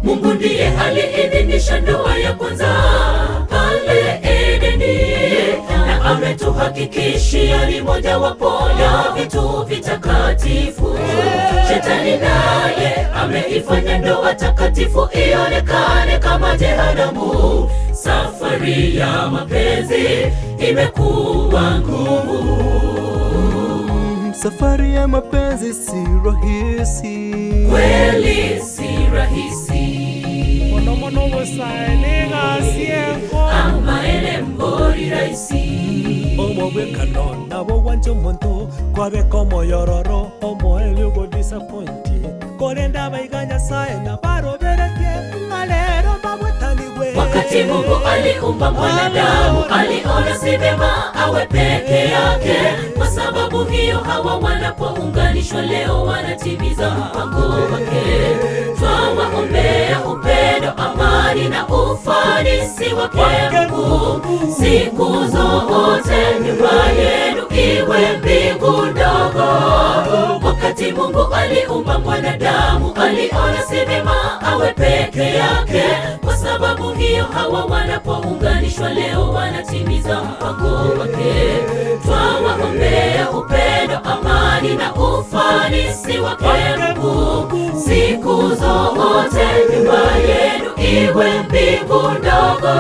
Mungu ndiye aliidhinisha ndoa ya kwanza pale Edeni, na ametuhakikishia ni mojawapo ya vitu vitakatifu. Shetani naye ameifanya ndoa takatifu ionekane kama jehanamu. Safari ya mapenzi imekuwa ngumu. Safari ya mapenzi si rahisi. Kweli si rahisi. Mono mono obosae negasi enko. Amaene mbori rahisi. Omobwekano nabo gwancha omonto kwabeka omoyororo omoerio ogodisappointi korende abaiga Nyasaye nabaroberetie ng'a rero mbabwetanigwe. Wakati Mungu aliumba mwanadamu, aliona si vyema awe peke yake. Kwa sababu hiyo, hawa wanapounganishwa leo wanatimiza mpango wake. Twawaombea upendo, amani na ufanisi wake Mungu siku zote. Nyumba yenu iwe mbingu ndogo. Wakati Mungu aliumba mwanadamu, aliona si vyema awe peke yake. Kwa sababu hiyo, hawa wanapounganishwa leo wanatimiza mpango wake. Twawaombea upendo, amani na ufanisi wake Mungu siku zote. Nyumba yenu iwe mbingu ndogo.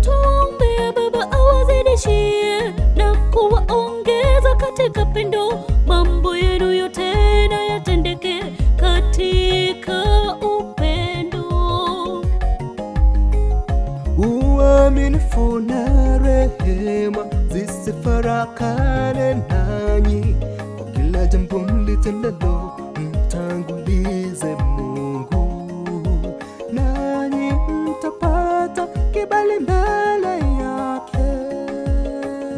Tuombe Baba awazidishie na kuwaongeza katika pendo, mambo yenu yote na yatendeke katika upendo. Uaminifu na rehema zisifarakane nanyi, kwa kila jambo mlitendalo, mtangulize Mungu, nanyi mtapata kibali mbele yake.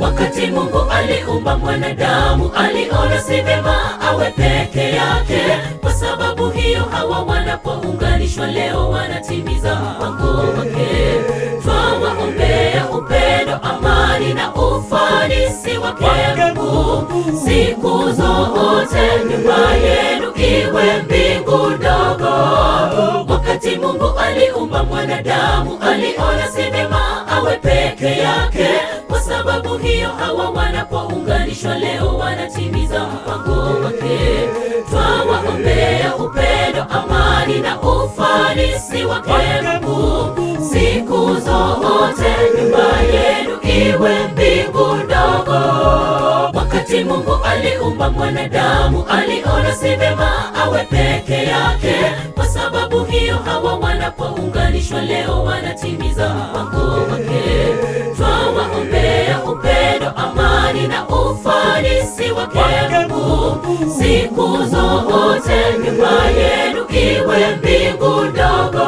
Wakati Mungu aliumba mwanadamu, aliona si vyema awe peke yake. Kwa sababu hiyo, hawa wanapounganishwa leo wanatimiza mpango wake. Twawaombea upendo, amani na ufanisi wake Mungu siku zote. Nyumba yenu iwe mbingu ndogo. Wakati Mungu aliumba mwanadamu, aliona si vyema awe peke yake. Kwa sababu hiyo, hawa wanapounganishwa leo wanatimiza mpango wake. Twawaombea upendo, amani na ufanisi wake Mungu siku zote. Nyumba yenu iwe mbingu ndogo. Wakati Mungu aliumba mwanadamu, aliona si vyema awe peke yake. Kwa sababu hiyo, hawa wanapounganishwa leo wanatimiza mpango wake. Twawaombea upendo, amani na ufanisi wake Mungu siku zote. Nyumba yenu iwe mbingu ndogo.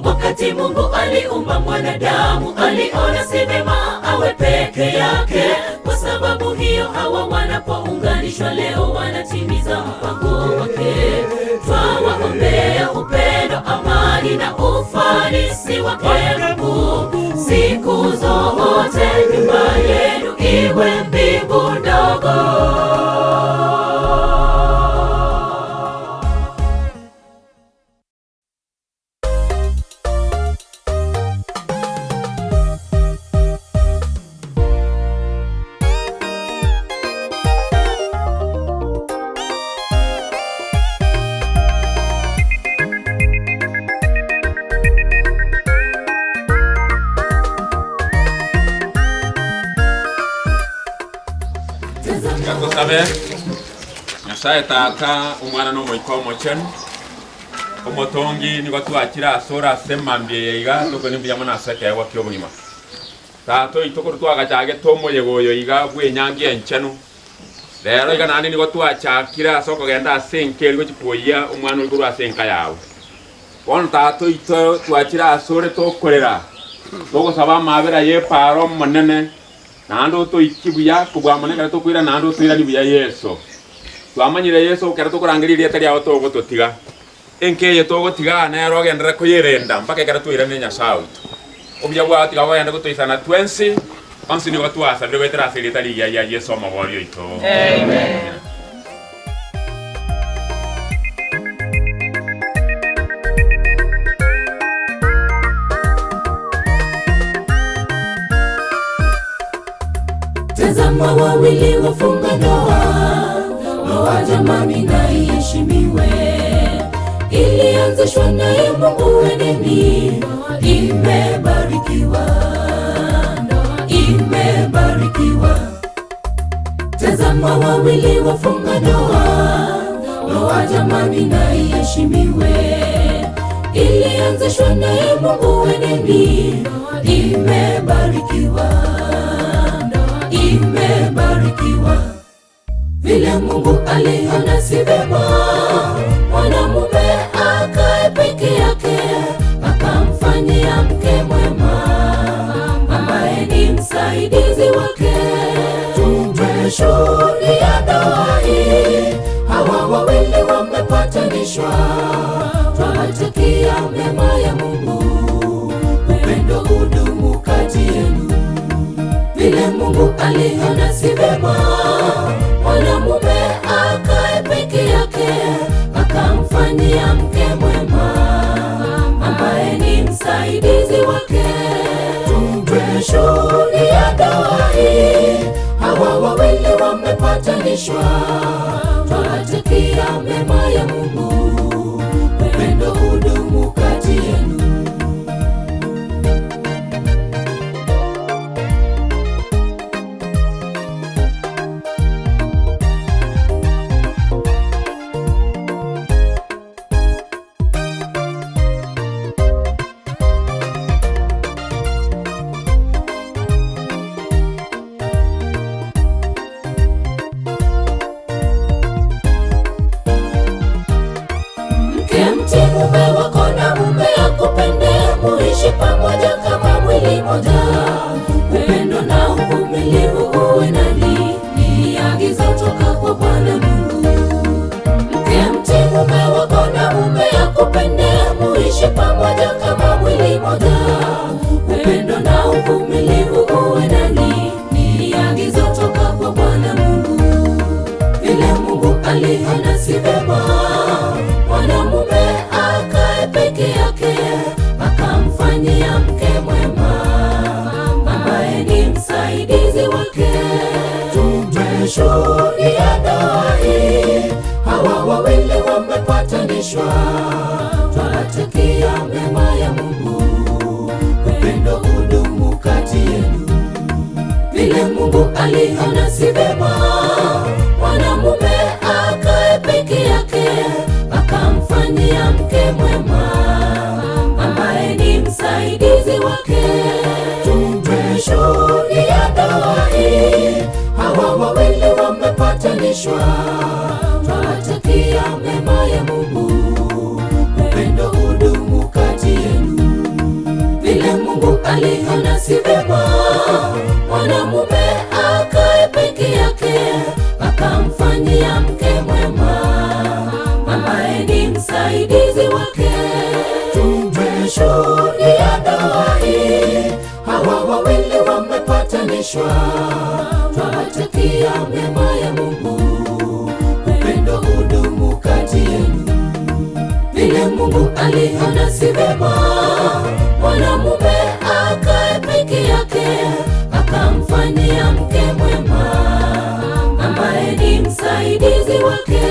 Wakati Mungu aliumba mwanadamu, aliona si vyema awe peke yake. Kwa sababu hiyo, hawa wanapounganishwa leo wanatimiza mpango wake. Twawaombea upendo, amani na ufanisi wake Mungu siku zote. Nyumba yenu iwe mbingu ndogo. Tosabe, Nyasae Tata, Omwana na Omoika Omochenu, omotongi nigo twachire asore ase emambia eye iga, tokoni mbuya mono ase ekeegwa ki'obogima. Tata oito korwa twagachagete omoyega oyo iga bw'enyangi enchenu, Rero iga naende nigo twachakire ase okogenda ase enka eria gochia koyia omwana oria korwa ase enka yabo. Bono Tata oito twachire asore tokorera, togosaba amaabera y'epaaro Omonene, naende otoikie buya kobua mono ekero tokoirana naende otoiranie buya Yeso. Twamanyire Yeso ekero tokorangeria erieta riao togototiga. Enka eye togotiga aa nero ogenderere koyerenda mpaka ekero twairanire Nyasae oito. Obuya bwao tiga bogende gotoisana twensi, onsi nigo twasabire goetera ase erieta rigiya ria Yeso Omobori oito. Amen. Tazama wawili wafunga ndoa, ndoa jamani na iheshimiwe. Ilianzishwa naye Mungu Edeni, imebarikiwa, imebarikiwa. Tazama wawili wafunga ndoa, ndoa jamani na iheshimiwe. Ilianzishwa naye Mungu Edeni, imebarikiwa, imebarikiwa. Vile Mungu aliona si vema mwanamume akae peke yake, akamfanyia mke mwema ambaye ni msaidizi wake. Tumeshuhudia ndoa hii, hawa wawili wamepatanishwa. Twawatakia mema ya Mungu, upendo udumu kati yenu. Vile Mungu aliona si vema mwanamume akae peke yake, akamfanyia mke mwema ambaye ni msaidizi wake. Tumeshuhudia ndoa hii, hawa wawili wamepatanishwa. Twawatakia mema ya Mungu, upendo udumu kati yenu. Mke mti mume wako na mume akupende, muishi pamoja kama mwili moja. Upendo na uvumilivu uwe nanyi, ni agizo toka kwa Bwana Mungu. Mke mti mume wako na mume akupende, muishi pamoja kama mwili moja. Upendo na uvumilivu uwe nanyi, ni agizo toka kwa Bwana Mungu. Vile Mungu aliona si vema mwanamume akae peke yake, akamfanyia mke mwema ambaye ni msaidizi wake. Tumeshuhudia ndoa hii, hawa wawili wamepatanishwa. Twawatakia mema ya Mungu, upendo udumu kati yenu. Vile Mungu aliona si vema mwanamume akae peke yake, akamfanyia mke mwema ambaye ni msaidizi wake. Tumeshuhudia ndoa hii, hawa wawili wamepatanishwa. Twawatakia mema ya Mungu, upendo udumu kati yenu. Vile Mungu aliona si vema mwanamume akae peke yake, akamfanyia mke mwema ambaye ni msaidizi wake. Tumeshuhudia ndoa hii, hawa wawili wamepatanishwa. Twawatakia mema ya Mungu, upendo udumu kati yenu. Vile Mungu aliona si vema mwanamume akae peke yake, akamfanyia mke mwema ambaye ni msaidizi wake.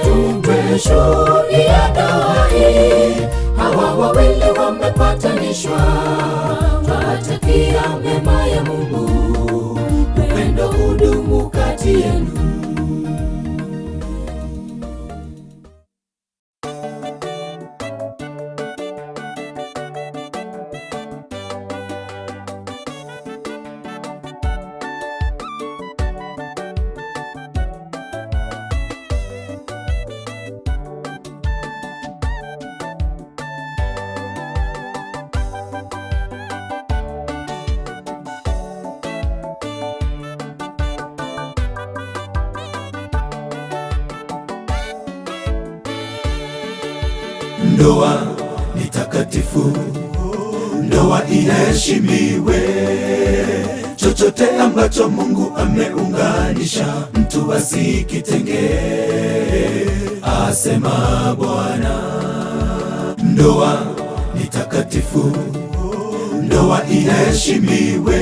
Tumeshuhudia ndoa hii, hawa wawili wamepatanishwa. Twawatakia mema ya Mungu, upendo udumu kati yenu. Ndoa ni takatifu, ndoa iheshimiwe. Chochote ambacho Mungu ameunganisha, mtu asikitenge, asema Bwana. Ndoa ni takatifu, ndoa iheshimiwe.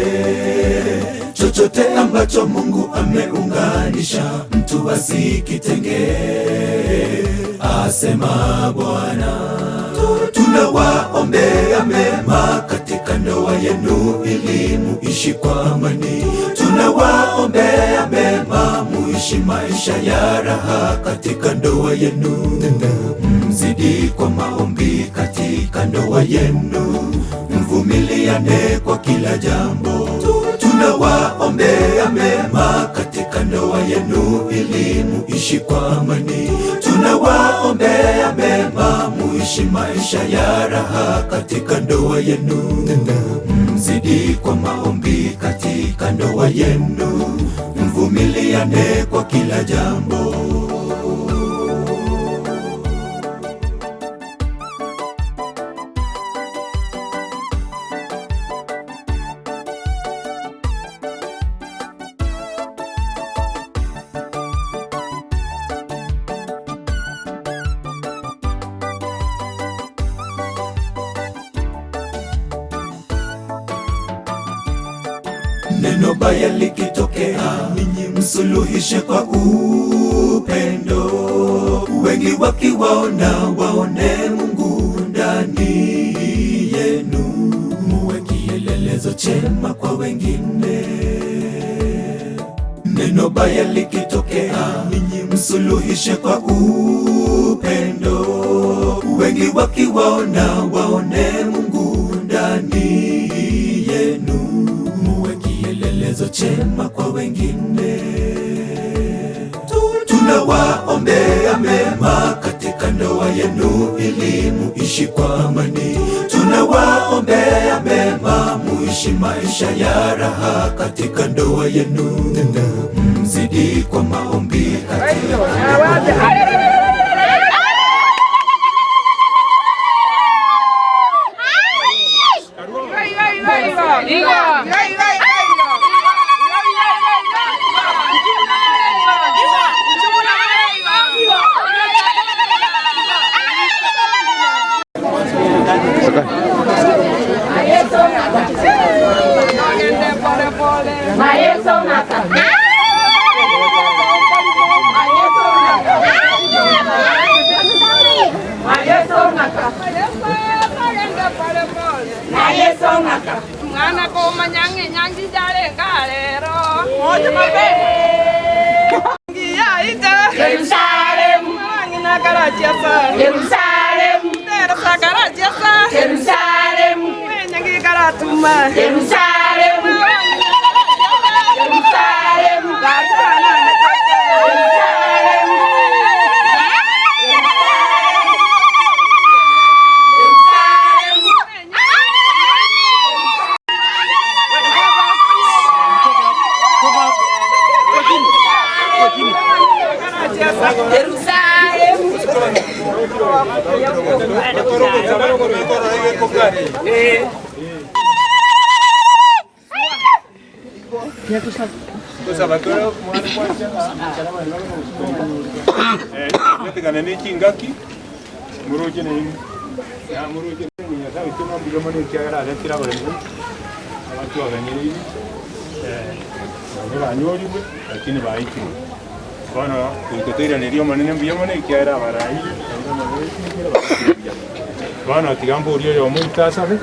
Chochote ambacho Mungu ameunganisha, mtu asikitenge, asema Bwana. Tunawaombea mema katika ndoa yenu ili muishi kwa amani. Tunawaombea mema muishi maisha ya raha katika ndoa yenu. Mzidi kwa maombi katika ndoa yenu, mvumiliane kwa kila jambo. Tunawaombea mema katika ndoa yenu ili muishi kwa amani. Tunawaombea mema muishi maisha ya raha katika ndoa yenu. Mzidi kwa maombi katika ndoa yenu, mvumiliane kwa kila jambo. Neno baya likitokea, ninyi msuluhishe kwa upendo. Wengi wakiwaona waone Mungu ndani yenu, muwe kielelezo chema kwa wengine. Neno baya likitokea, ninyi msuluhishe kwa upendo. Wengi wakiwaona waone Mungu ndani yenu, muwe kielelezo chema kwa wengine. Tunawaombea mema katika ndoa yenu ili muishi kwa amani. Tunawaombea mema muishi maisha ya raha katika ndoa yenu. Mzidi kwa maombi katika Mwana komanya ng'enyangi jarenga rero Yatigana nechingaki moroche nainwe moroche Nyasaye oito mbuya mono ekiagera aretire abaremi abatwaganyereire nonye banyorigwe lakini baikirwe. Bono goika toiranerie Omonene mbuya mono ekiagera abaraire naende amabesikire baikire buya. Bono tiga mborie oyomo oito asabe,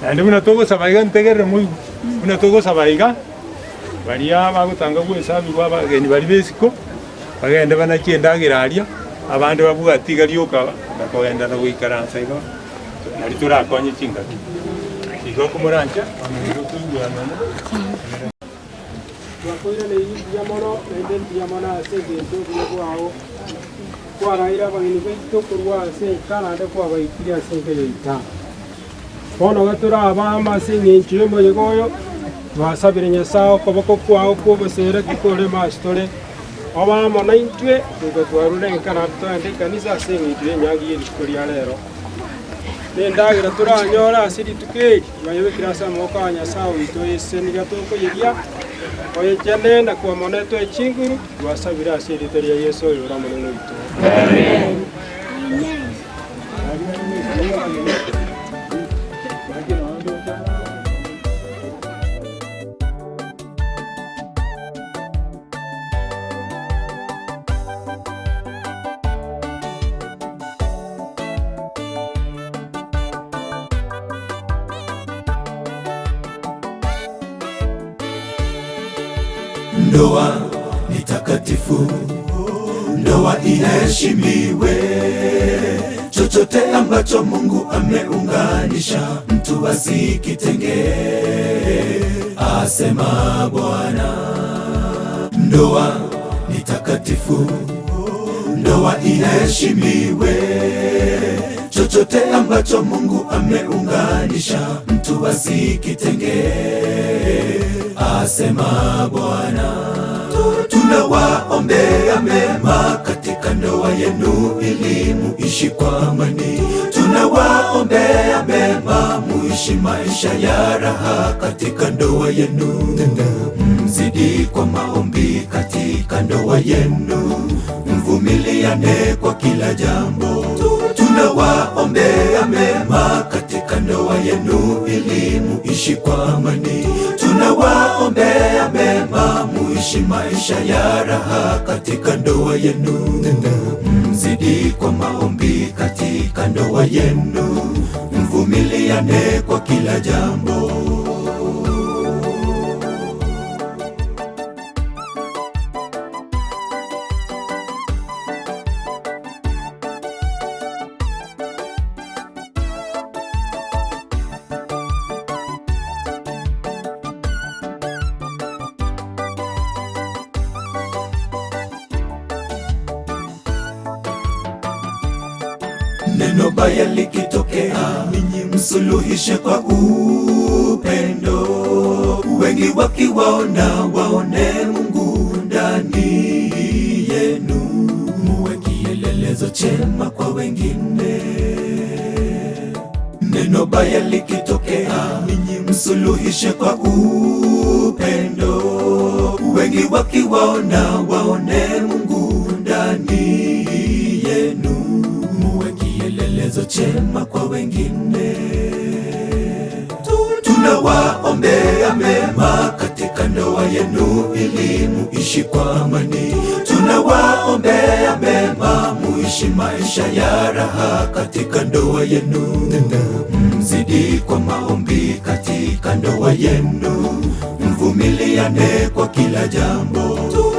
naende buna togosaba iga ntegerere moigwe, buna togosaba iga, baria bagotanga bwesabigwa abageni baria ba isiko, bagende banachie endagera aria, abande babwati iga rioka na kogenda na goikaransa igo, nari torakonye chingaki. Igo komorancha, bono nigo toigwanane. Twakoiraneirie mbuya mono, naende mbuya mono ase engencho y'obuya bwao. Kwaraire abageni baito korwa ase enka naende kwabaikirie ase enka yaito. Bono iga tore abamo ase engencho y'omoyega oyo, twasabire Nyasae okoboko kwao kw'oboseereki koreme ase tore, obe amo naintwe goika twarure enka naende togende ekanisa ase engencho y'enyangi ye rituko ria rero. Na endagera toranyore ase rituko eri, twayebekire ase amaboko a Nyasae oito ase nigo tokoyeria, oyechene na kwamona etoe chinguru, twasabire ase erieta ria Yeso oyore Omonene oito. Ndoa ni takatifu, ndoa iheshimiwe. Chochote ambacho Mungu ameunganisha, mtu asikitenge, asema Bwana. Ndoa ni takatifu, ndoa iheshimiwe. Chochote ambacho Mungu ameunganisha, mtu asikitenge, asema Bwana. Tunawaombea mema katika ndoa yenu ili muishi kwa amani. Tunawaombea mema muishi maisha ya raha katika ndoa yenu. Mzidi kwa maombi katika ndoa yenu, mvumiliane kwa kila jambo. Tunawaombea mema katika ndoa yenu ili muishi kwa amani. Tunawaombea mema muishi maisha ya raha katika ndoa yenu. Mzidi kwa maombi katika ndoa yenu, mvumiliane kwa kila jambo. Neno baya likitokea, ninyi msuluhishe kwa upendo. Wengi wakiwaona waone Mungu ndani yenu, muwe kielelezo chema kwa wengine. Neno baya likitokea, ninyi msuluhishe kwa upendo. Wengi wakiwaona waone Mungu ndani yenu, muwe kielelezo chema kwa wengine. Tunawaombea mema katika ndoa yenu ili muishi kwa amani. Tunawaombea mema muishi maisha ya raha katika ndoa yenu. Mzidi kwa maombi katika ndoa yenu, mvumiliane kwa kila jambo.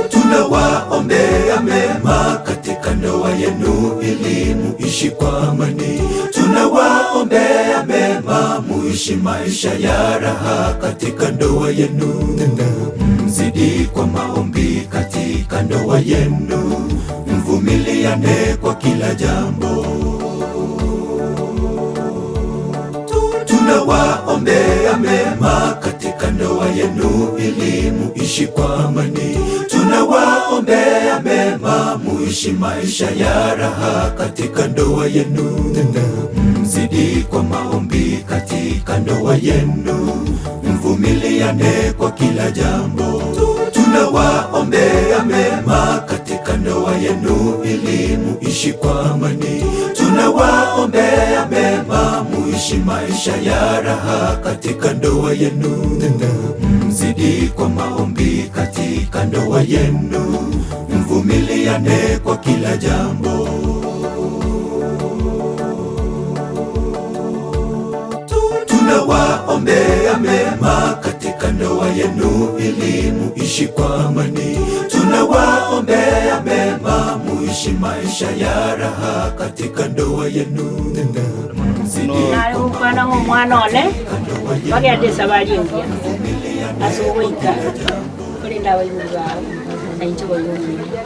Tunawaombea mema katika ndoa yenu ili muishi kwa amani. Tunawaombea mema muishi maisha ya raha katika ndoa yenu. Mzidi kwa maombi katika ndoa yenu, mvumiliane kwa kila jambo. Tunawaombea mema katika ndoa yenu ili muishi kwa amani. Tunawaombea mema muishi maisha ya raha katika ndoa yenu. Mzidi kwa maombi katika ndoa yenu, mvumiliane kwa kila jambo. Tunawaombea mema katika ndoa yenu ili muishi kwa amani. Tunawaombea mema muishi maisha ya raha katika ndoa yenu. Mzidi kwa maombi katika ndoa yenu, mvumiliane kwa kila jambo. Tunawaombea mema katika ndoa yenu ili muishi kwa amani. Tunawaombea mema muishi maisha ya raha katika ndoa yenu. Mzidi Naye gokwana ng'a omwana one, bagende esabari engiya ase ogoika, korende abaibori bao, na inche boigo omuya.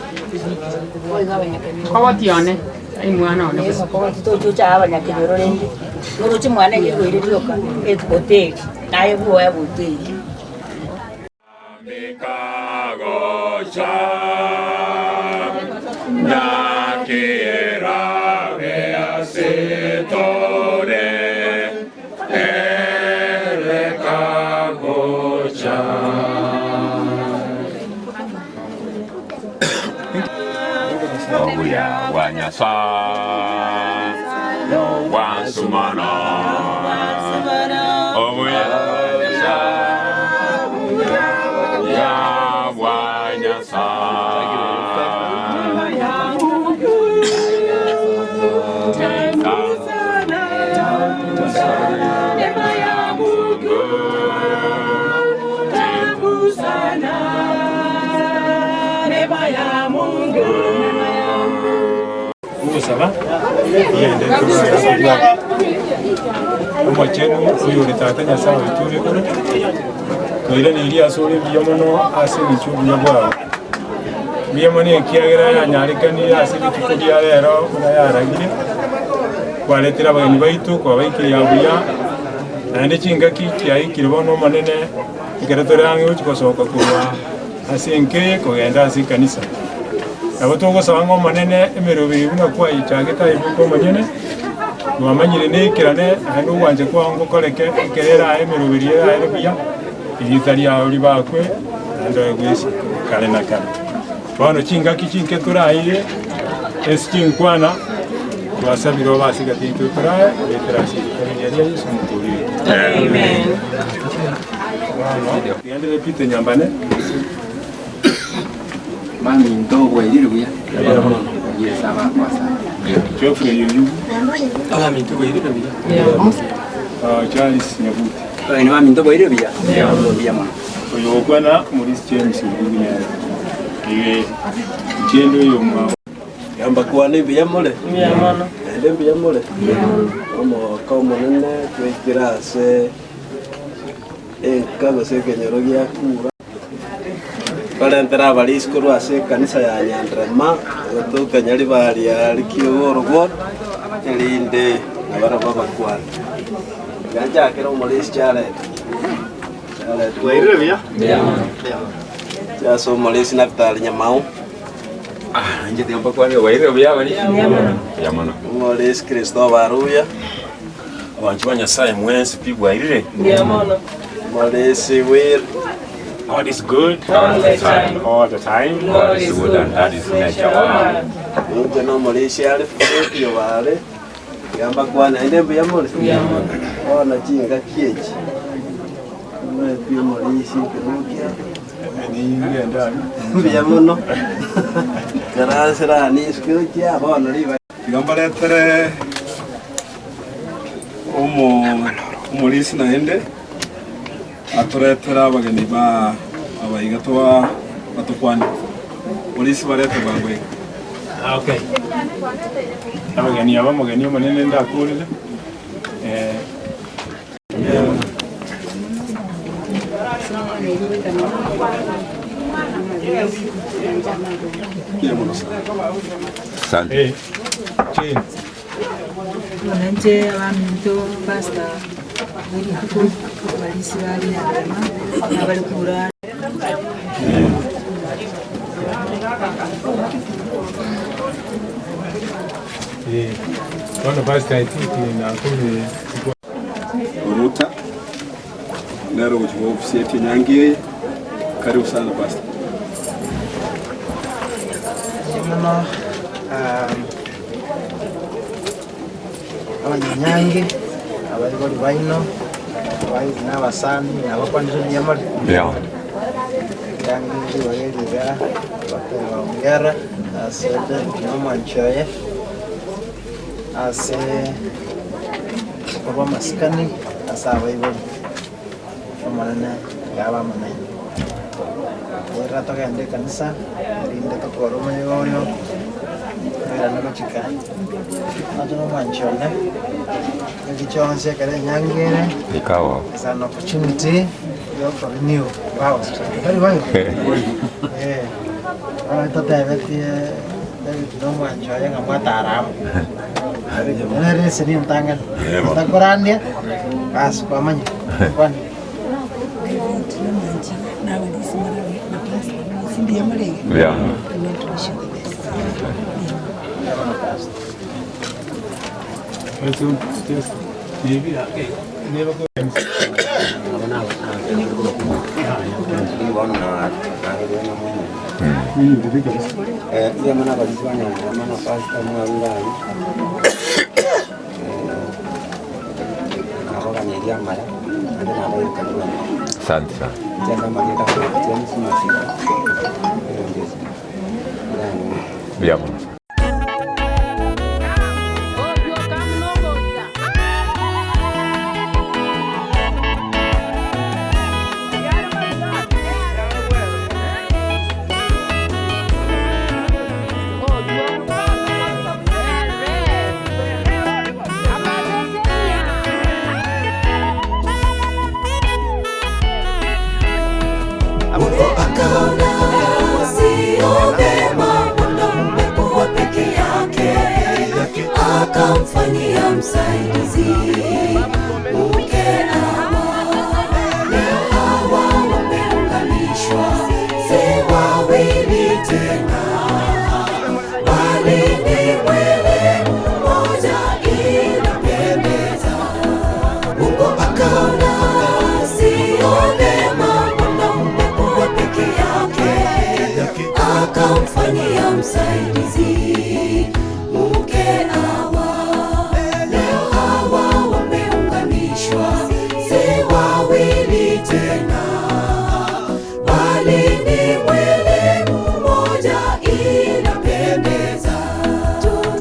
Boigo abanyakenyoro. Kogoti one, ai mwana one gose. Kogoti tochocha abanyakenyoro rende, noroche mwana erirwaire rioka, hoteli, naye bwoye boteli. Mikagocha Nyakira Beasetore. Nyasae, nobwansu mono. Obuya Nyasae, bwa Nyasae. Ogosaba rigende Omochenu oyore Tata Nyasae oito ore igoro, toiraneirie asore mbuya mono ase eng'encho y'obuya bwao. Mbuya mono ekiagera yanyarekanire ase rituko ria rero buna yaragire, kwaretire abageni baito kwabaikiria buya, naende chingaki chiaikire bono Omonene, ekero tore ang'e gochia gosoka korwa ase enka eye kogenda ase ekanisa. Nabo togosaba ng'a Omonene emeroberi buna kwayechagete aye bweka omonyene, twamanyire neikerane naende ogwancha kwao ngokoreke ekero eraye emeroberi eraere buya, erieta riao ribakwe naende oegwe esiko kare na kare. Bono chingaki chinke toraire ase chinkwana, twasabire obe ase egati yaito torae, goetera ase erieta rigiya ria Yeso Omotoori oito. Amen. Bono tugenderere Peter Nyambane. Baminto obwairire buya. Yeso abakwasa. Geoffrey Oyugu. Abaminto obwairire buya. Ah, Charles Nyabuti. Abageni baminto obwairire buya. Mbuya mono. Oyo okwana Maurice James Oyugu nere. Iga chendo oyo omwabo. Gamba kwane mbuya more? Naende mbuya more? Omogoko omonene twaikire ase enka gose ekenyoro gia kura. Barentere abarisi korwa ase ekanisa ya Nyanderema, gotoka Nyaribari ya Rikiogoro Ward, erinde nabarabwo abakwane. Tiga nchakere omorisi Jared. Jared, bwairire buya? Buya. Ase omorisi Naftali Nyamau. Ah, inche tiga mbakwane bwairire buya bari. Buya mono. Omorisi Christopher Aruya. Abanchwa ba Nyasaye mwensi pi bwairire? Omorisi Will. God is good All the time. All the time. God is good and that is nature. Wow. Ninche nomorisia are Fred Obare, tiga mbakwane naende mbuya more? Bono chingaki echi, omwepia omorisia ekerogo kiaye, mbuya mono, karansera nisiko chia bono ribaga. Tiga mbaretere omorisia naende. Atoretere abageni ba abaiga toa batokwane. Polisi barete bwango iga. Ah, okay. Abageni aba omogeni omonene ndakorire. Eh, Asante. eh, Jane. Bono inche abaminto pastor bwe rituko abarisia ba Rianderema nabare kura. Eh, bono pastor I think nakorire Oruta nere ogochia gocha officiate enyangi eye. Karibu sana pastor. Mono abanyanyangi, abaibori baino, abairi na abasani, nabakwanire mbuya more? Mbuya. Enyangi ribaga eri iga goteba hongera ase David na omwanchi oye, ase okorwa amasikani ase abaibori. Omonene iga abe amo nainwe. Rirorio togende ekanisa, erinde tokore omoyega oyo, toirane gochika. Nache nomwanchi one, engaki chionsi ekero enyangi ere, Ikawa. is an opportunity ya okorenew vows. Tari boigo? Eh, bono totebetie David na omwanchi oye ng'a mwatara amo. Nere ase nintang'ani. Takorandia, bas kwamanya. Kwana. Yeah. Mbuya mono abarisia ba Nyanderema na pastor mwarure aywo, nabaganyeria amaya naende nabaire karibu ime. Asante sana. Inche ase amarieta akoroka James Masika, erongesi, Nyanderema. Mbuya mono. Mungu akaona sio vema mwanamume kuwa peke yake, akamfanyia msaidizi mke Hawa. Leo hawa wameunganishwa, si wawili tena, bali ni mwili mmoja. Inapendeza. Mungu akaona sio vema mwanamume kuwa peke yake, akamfanyia msaidizi mke Hawa. Leo hawa wameunganishwa, si wawili tena, bali ni mwili mmoja. Inapendeza.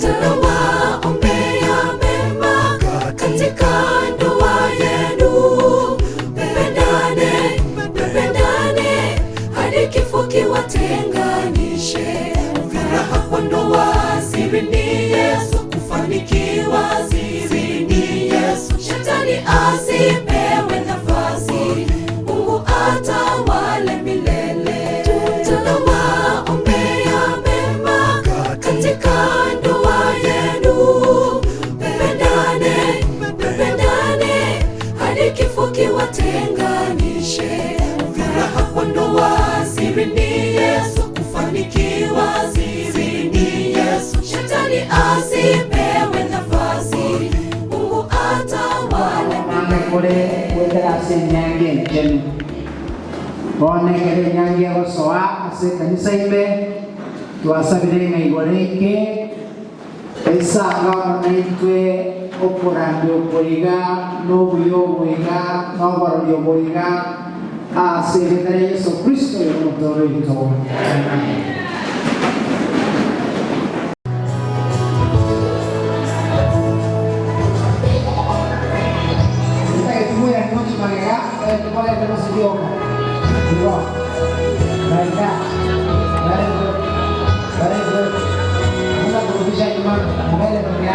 Tunawaombea mema katika ndoa yenu, mpendane, mpendane hadi kifo kiwatenganishe. Furaha kwa ndoa, siri ni Yesu, kufanikiwa siri ni Yesu. Shetani asipewe nafasi, Mungu atawale milele. Tunawaombea mema katika ndoa yenu, mpendane, mpendane hadi kifo kiwatenganishe. Furaha kwa ndoa, siri ni Yesu, kufanikiwa siri ni Yesu. Shetani asipewe nafasi, Mungu atawale kore gwetera ase enyangi enchenu bono ekero enyangi egosoa ase ekanisa ime twasabire ng'a igoro eke esanga amo naintwe okorambia okoiga na obuya oboiga na oborori oboiga ase erieta ria Yesu Kristo oyo omotoro oito. Amen.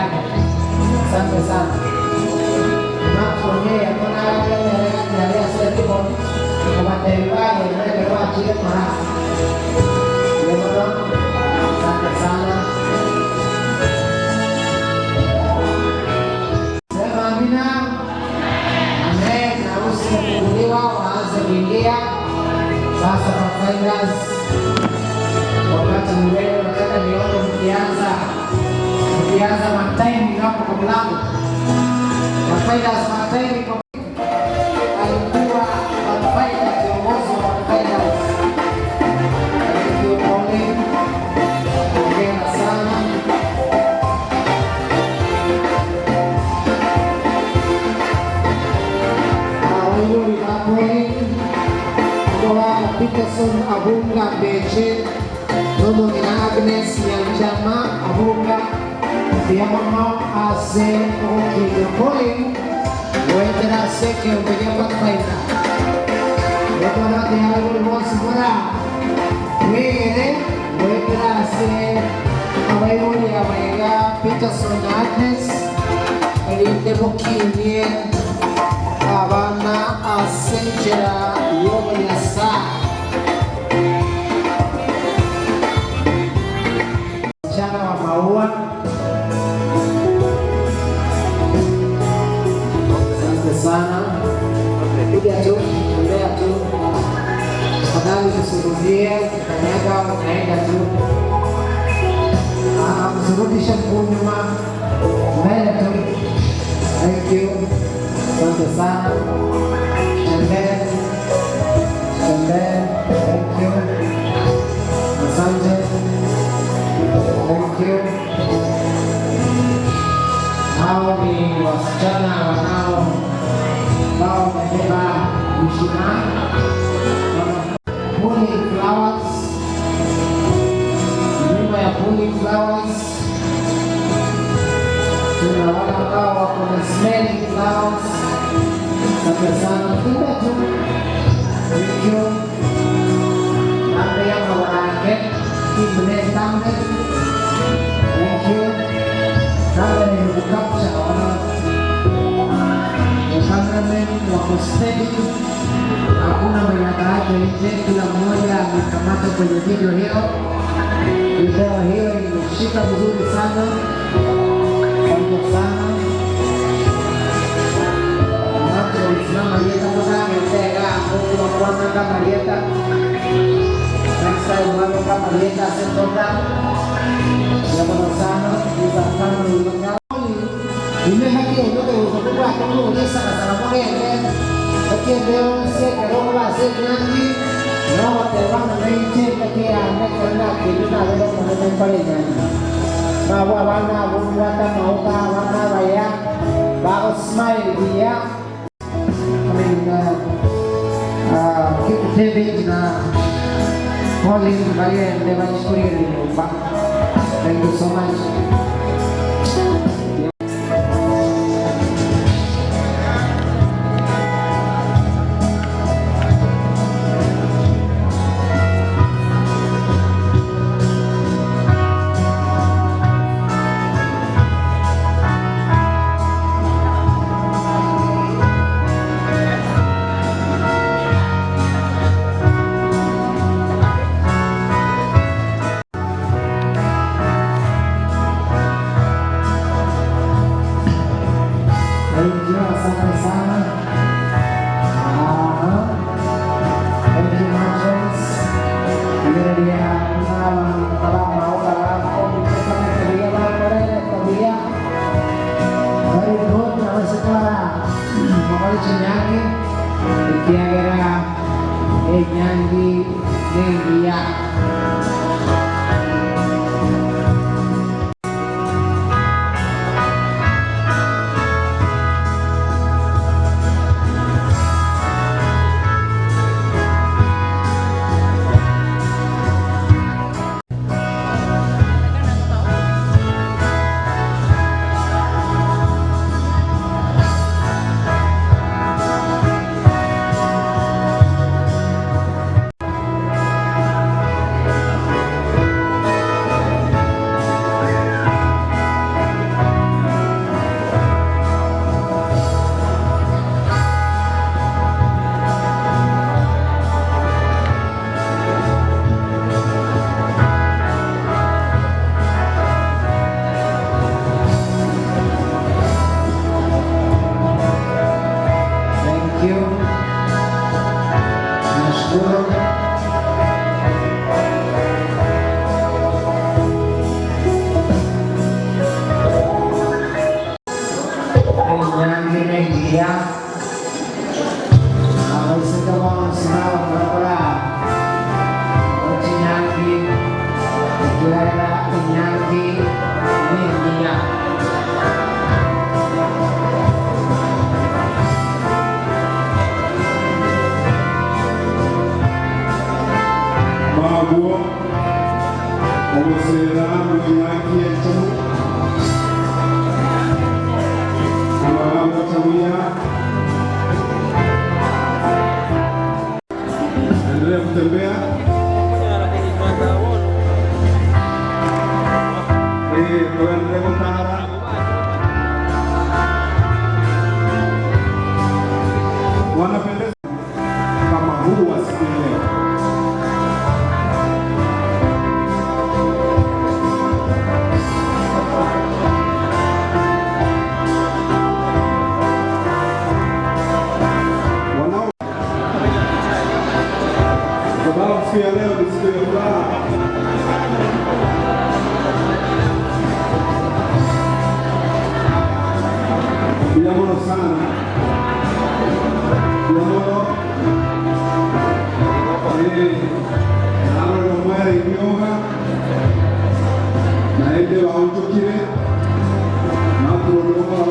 Asante sana. Asante sana. Sema amina. Amen. Harusi imefunguliwa, waanze kuingia sasa. Pathfinders, wakati ni wenu, nataka nione mkianza mkianza mataimi hapo kwa mlango. Pathfinders, mataimi kwa alikuwa Pathfinder, kiongozi wa Pathfinders. Thank you, Pauline. Hongera sana. Awilo Ibapwe, Ndoa Peterson Abunga Beche, Nono na Agnes Nyanjama Abunga, Diamono Ase Okinyo Colin, Wetera Seke Obeya Pathfinder. Wetera Diago Bosi Mora, Wegere, Wetera Ase Abaibuli Abayega Peterson Agnes, Elinde Mokinie, abana asenjera y'obunyasa. Msichana wa maua. Asante sana. Piga tu, tembea tu. Tafadhali tusirudie, ukikanyaga unaenda tu. Ah, msirudishe mguu nyuma. Mbele tu. Thank you. Asante sana. Tembea. Tembea. Thank you. Hao ni wasichana wanao ambao wamebeba mishumaa, pulling flowers. Nyuma ya pulling flowers tuna wale ambao wako na smelling flowers. Asante sana, tembea tu. Thank you. Nambe ya mawanake kimne tambe. Thank you. Kamera ni kucapture wana cameraman wako steady, hakuna mwenye ataachwa nje, kila mmoja amekamata kwenye video hiyo. Video hiyo imeshika vizuri sana, asante sana. Watu walisimama Marieta kama huku wa kwanza kama Marieta. Next time wame kama Marieta asentoka. Yamono sana, bisa kama Imehaki oyote utokuwa kama onyesha na salamone ene. Okiendeo sie kerogo ba se nyangi. No batebana neinche kake ane kona kinuna bero monene pare nyangi. Mabo abana bumwata mauka abana baya. Bago smile biya. I mean, David na Pauline bagende bachikurire nyumba. Thank you so much. Thank you, asante sana. Ah, thank you, Marshals. Ini dia mau Very good, abasekora mokore chinyangi ekiagera enyangi nengiya. Thank you. Nashukuru. Enyangi nengiya. Abaiseke bonsi nabakora ochinyangi ekiagera enyangi nengiya. Maguo ogosera mwenyangi echamu amagambo chamuya endelea kutembea. Tuendelee kutara wanapendeza kama huu wa siku ya leo. Wanao kwa sababu siku ya leo ni siku ya furaha. Biamono sana. Biamono. Naro mwere ibyoga naende baonchokire nakurondokora.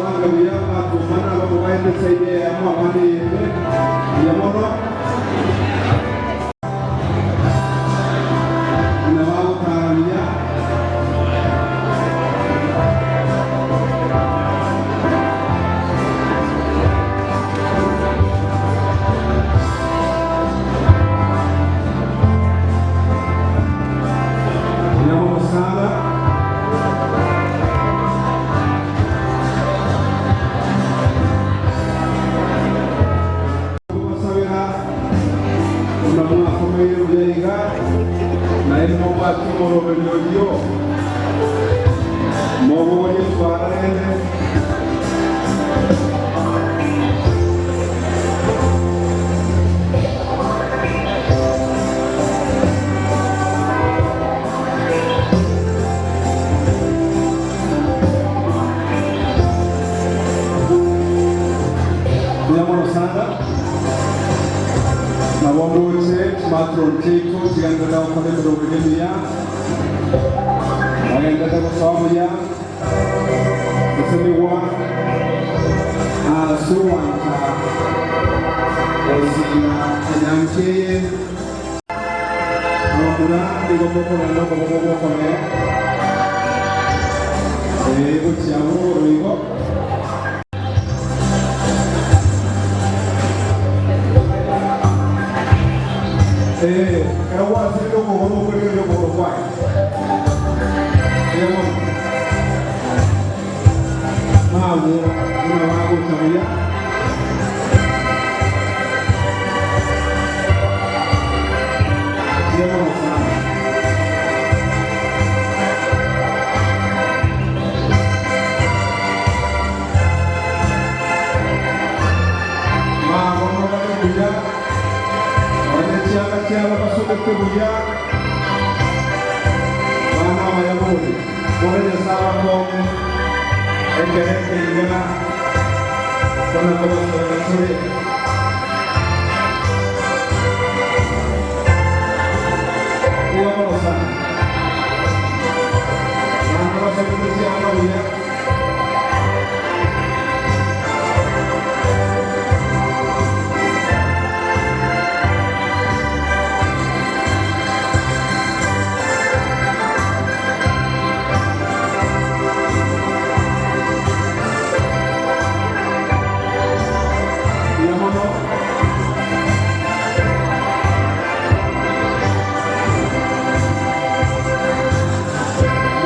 Nabo ndoche chimatron chiaito chigenderete gokora emeroberi emiya, bagenderete gosoa buya, gosemigwa ase ogwancha gosira enyancha eye. Abamura nigo mokogenda okoboko gw'okobee, ee, gochia bogoro igo. Ee, ekero gwasirire okogoro okorigereria okogoro kwaye. Mbuya mono. Nabwo buna bagocha buya. Mbuya mono sana. Nabono bare buya, nonya chianga chiabo basogete buya, bana Abayahudi, bono Nyasae abakonye ekero eke iga, kona kobasorera tore. Mbuya mono sana. Naende basogete chianga buya. Mbuya mono.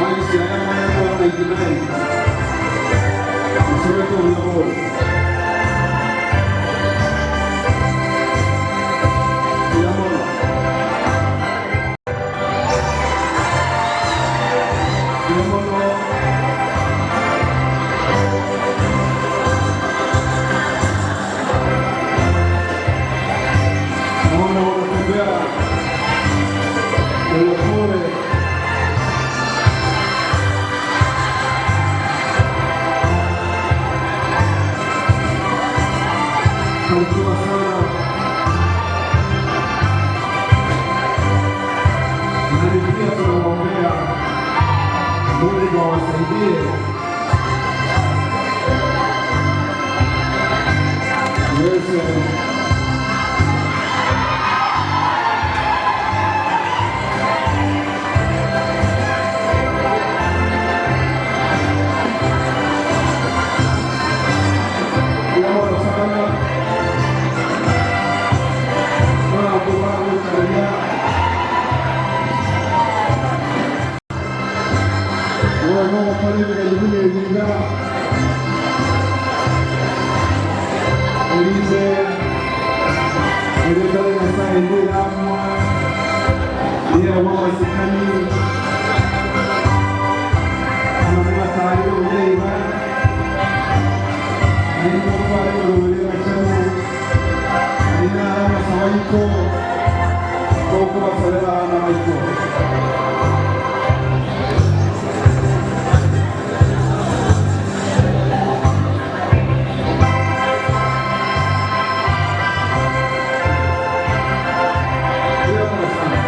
Maisi aya mwaetwa 99. Musobete obuya bori. Mbuya mono. Mbuya mono. Naona wanatembea polepole. Barikiwa sana. Nani pia tunawaombea Mungu awasaidie uweze Kuona sana Mungu wangu Biga Elise Erekare Nyasaye ndiramwa Ndiramwa masikani Anamwatari Uyeiba Alimotware Urubiri Bachanu Inara Masawaiko Koko basorera abana baito. Mbuya mono sana.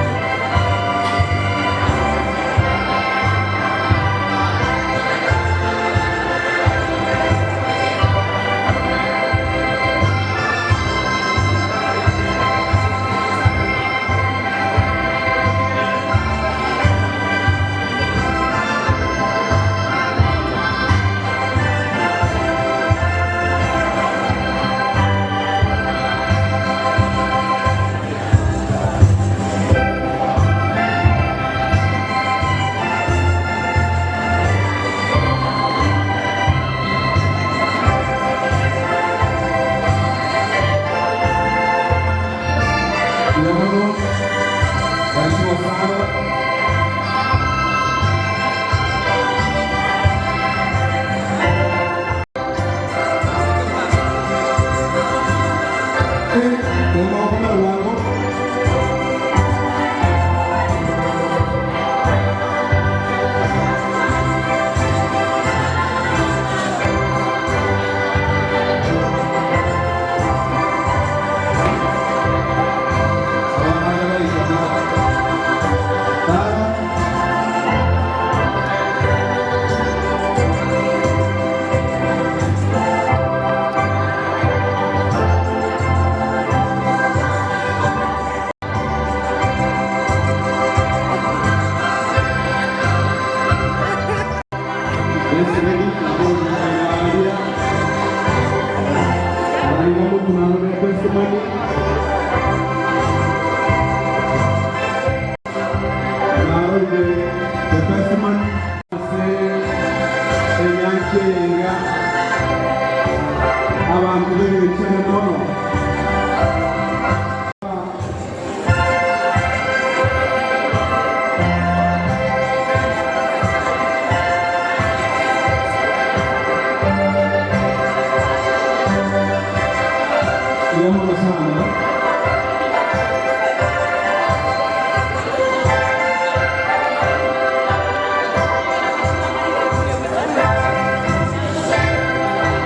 Mbuya mono sana.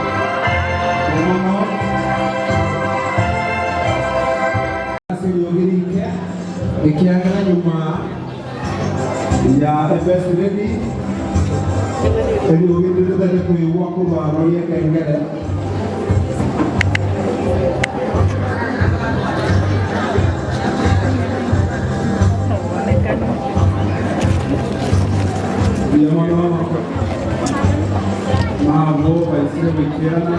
Mbuya mono. Ase eriogi rike, ekiagera nyuma ya Best Lady, eriogi ndire ritari koigwa korwa roria ekengere. Mbuya mono nabo baisire goikerana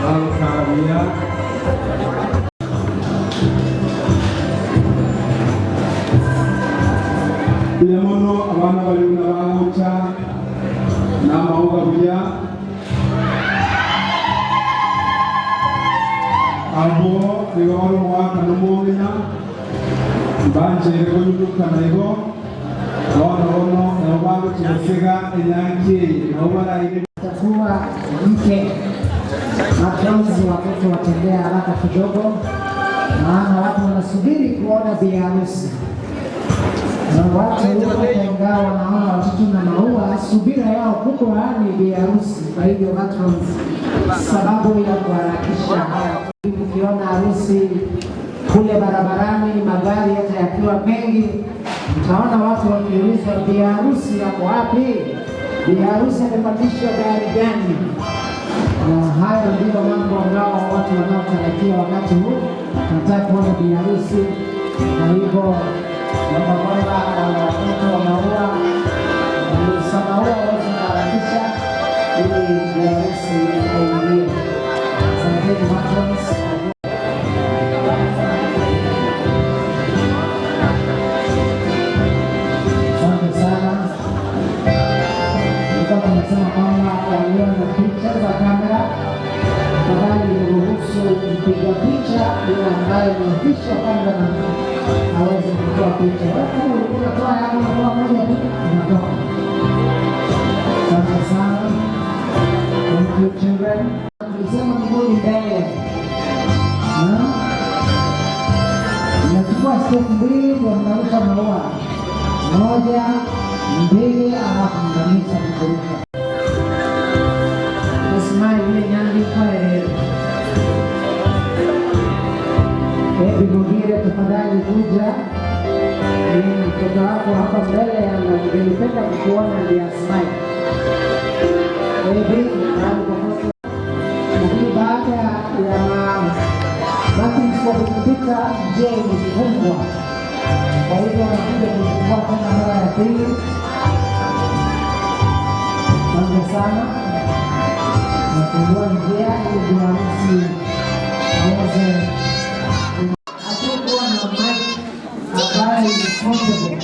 bagokara buya. Mbuya mono abana baria buna bagocha na amaoga buya. Abwo nigo bare omogaka na omong'ina, mbancheire konyunyunkana igo, bono bono nabo bagochia gosega enyangi eye, nabo baraire. Atakuwa mke majonzi, watoto watembea haraka kidogo, maana watu wanasubiri kuona bi harusi. Na watu hata ingawa wanaona watoto na maua, subira yao kubwa ni bi harusi. Kwa hivyo matrons, sababu ya kuharakisha haya. Ukiona harusi kule barabarani, magari hata yakiwa mengi, mtaona watu wakiulizwa bi harusi yako wapi? Bi harusi amepandishwa gari gani? Na hayo ndiyo mambo ambao watu wanaotarajia wakati huu. Tunataka kuona bi harusi, na hivyo naomba kwamba wale watoto wa maua maua waweze kuharakisha ili bi harusi aingie. Asanteni matrons. Asante sana. Tulikuwa tumesema kwamba walio na picha za kamera, tafadhali ruhusu mpiga picha yule ambaye ni official cameraman aweze kutoa picha. Wewe kama ulikuwa unatoa yako unatoa moja tu inatoka. Asante sana. Thank you children. Tulisema mguu mbele. Na? Mnachukua step mbili ndio mnarusha maua. Moja, mbili, alafu mnamisa kurusha. Ismail ile nyandi pale. Hebu Mugire tafadhali kuja. Ni mtoto wako hapa mbele na ningelipenda kukuona ndiye Asmail. Hebu mahali popote. Lakini baada ya Martins kwa kupita njia ilifungwa. Kwa hivyo wanakuja kufungua tena mara ya pili. Asante sana. Nafungua njia ili bi harusi aweze. Hatukuwa na mic ambayo ni portable.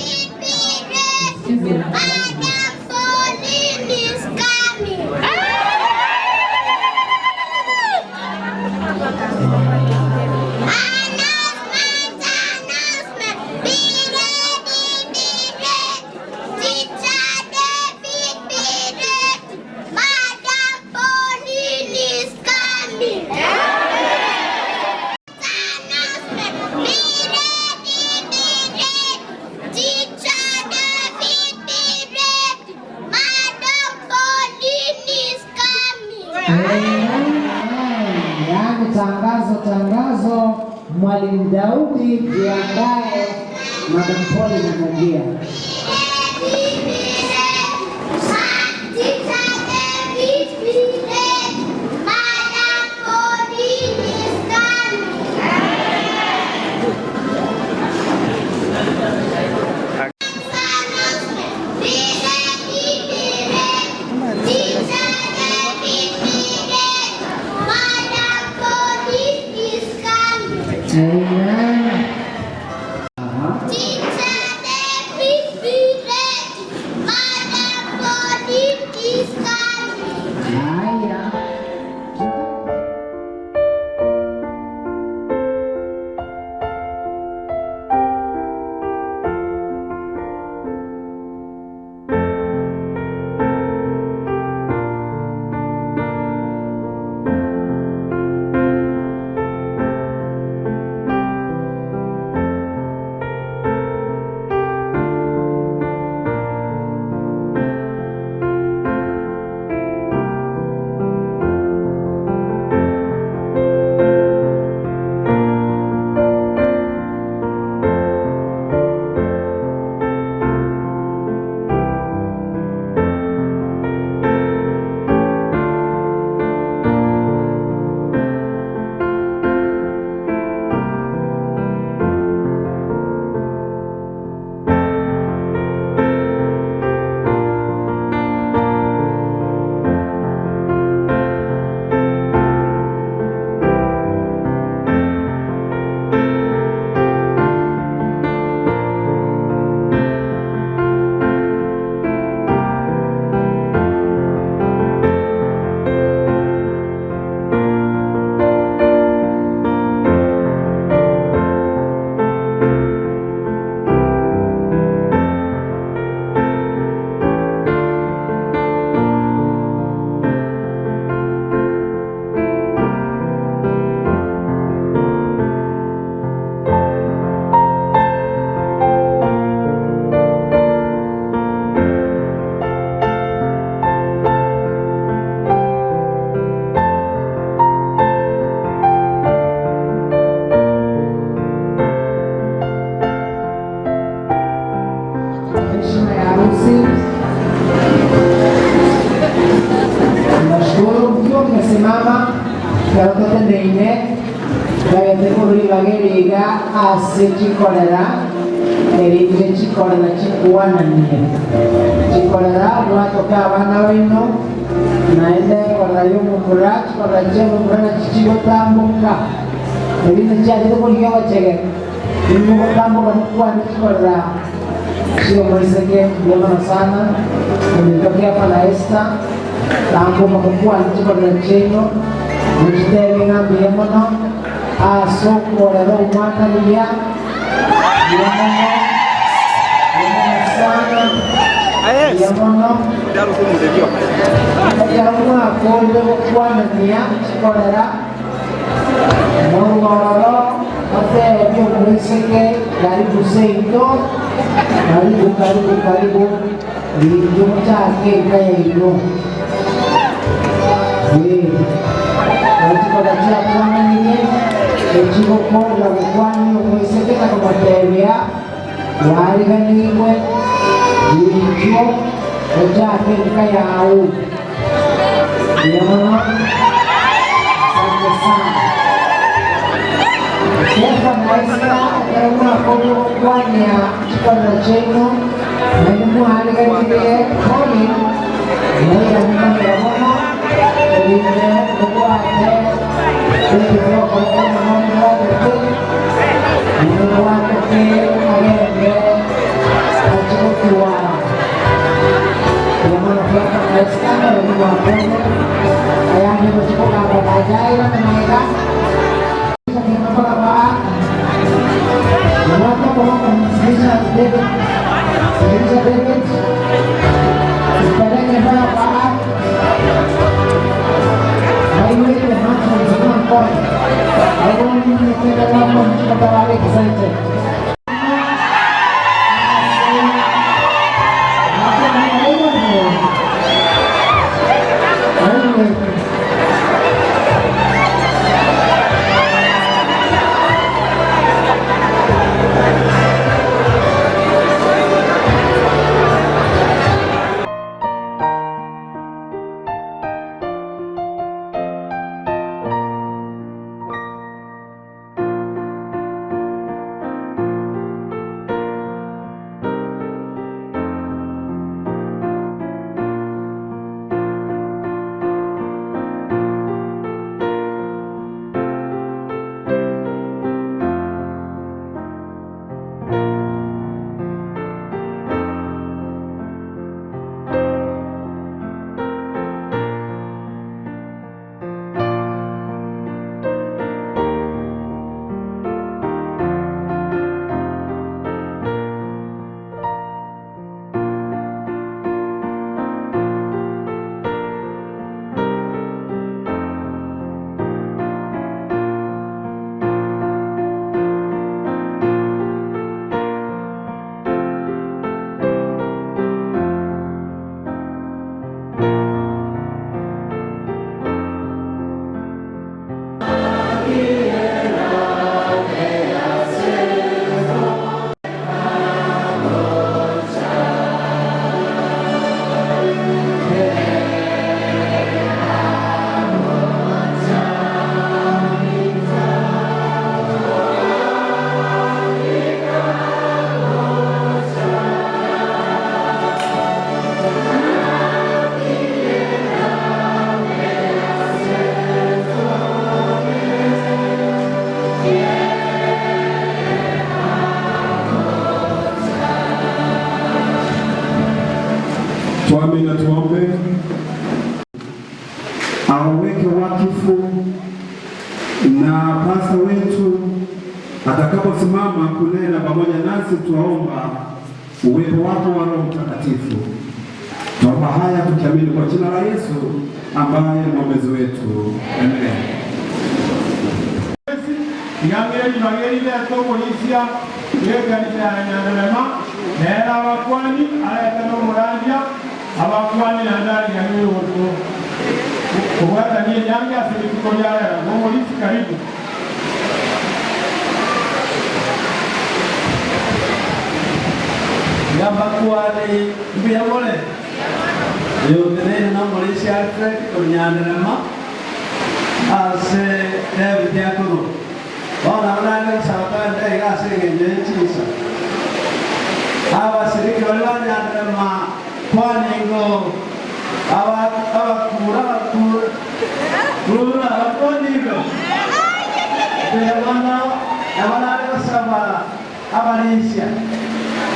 Sikize. Pauline is coming. Announcement, announcement. Be ready, be ready. Teacher David, be ready. Madam Pauline is coming. Announcement. Be ready, be ready. Teacher David, be ready. Madam Pauline is coming. Amen. Yaani tangazo, tangazo, Mwalimu Daudi jiandae, Madam Pauline anaingia. Teacher David, be ready. Madam Pauline is coming. Be ready, be ready. Teacher David, be ready. Madam Pauline is coming. Amen. Aha. Teacher David, be ready. Madam Pauline is coming. Haya. ase chikorera, erinde chikorera chikwananie. Chikorera mwatoke abana baino, naende ekorera y'omomura, chikorera chi'omomura nachi chigotamboka, erinde chiachete korigia ogochege, nimogotamboka mokwane chikorera chi'omoiseke. Mbuya mono sana, ominto Kefa na Esther, tamboka mokwane chikorera chiaino, mochitebie ng'a mbuya mono. Ase okorera omwana buya, buya mono, buya mono sana, buya mono. Ekero mwakorire gokwanania chikorera, morwo ororo motebie omoiseke, Karibu seito, karibu, karibu, karibu, inchuo mochake enka yaino. Ee, chikoba chiakwananirie, echigokoorera gokwania omoiseke na komoteebia, Kwariganigwe, inchuo ochake enka yao. Mbuya mono, asante sana. Kefa na Esther, ekero mwakorire gokwania chikorero chiaino, nainwe mwariganirie Colin, Moirane magega mono, erinde mobwate David okoboko mono mobwatete, naende mobwatete agende achie gotwara. Mbuya mono Kefa na Esther, barabwo mwakorire ayande gochia kogamba baadaye irane magega. Tuamini na tuombe. Awaweke wakifu na pasta wetu atakaposimama kunena pamoja nasi, twaomba uwepo wako wa Roho Mtakatifu. Twaomba haya tukiamini kwa jina la Yesu ambaye mwombezi wetu, amen. Tiga ng'ire ribaga eri rete omorisia bw'ekanisa ya Nyanderema, nere abakwani, arete nomorandia, abakwani naende ariganie oyogoto kobwatania enyangi ase rituko ria rero. Igo omorisia karibu. Tiga mbakwane mbuya more, oyoteneine nomorisia Alfred korwa Nyanderema, ase David akorwa. Bono nabo naende gosaba togende iga ase engencho ye chinsa. Abasiriki baria banyanderema kwaningo aba abakura abakura kura abakonigo. Mbuya mono nabo nare gosaba abarisia.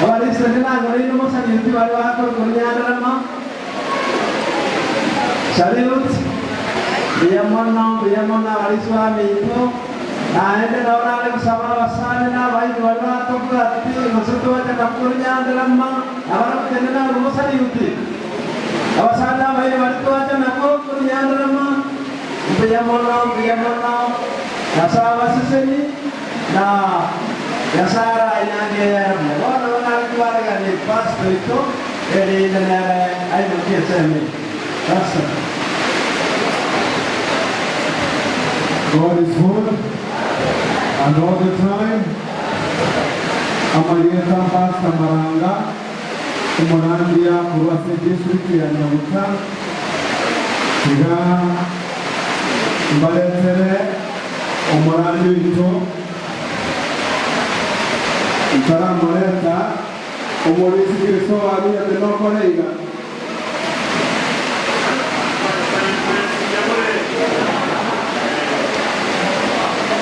Abarisia onde nanyoreire omosaluti baria bakorokwa nyanderema. Salute. Mbuya mono, mbuya mono abarisia baminto. Naende nabo nare gosaba abasani na abairi baria batobwati, gose twacha nabwo korwa nyanderema, na barabwo tenena agwo mosaliuti. Abasani na abairi baria twacha nabwo korwa nyanderema, mbuya mono, mbuya mono. Nyasae abaseseni, na Nyasae arayange ere buya. Bono nabo nare kobaregania Pastor oito, erinde nere aimokie ensemo eye. Pastor. God is good and all the time. Amarieta Pastor Maranga, omorandia korwa ase district ya Nyaguta, tiga mbaretere omorandia oito ntaramoreta omorisia Kristo aruete nokore iga.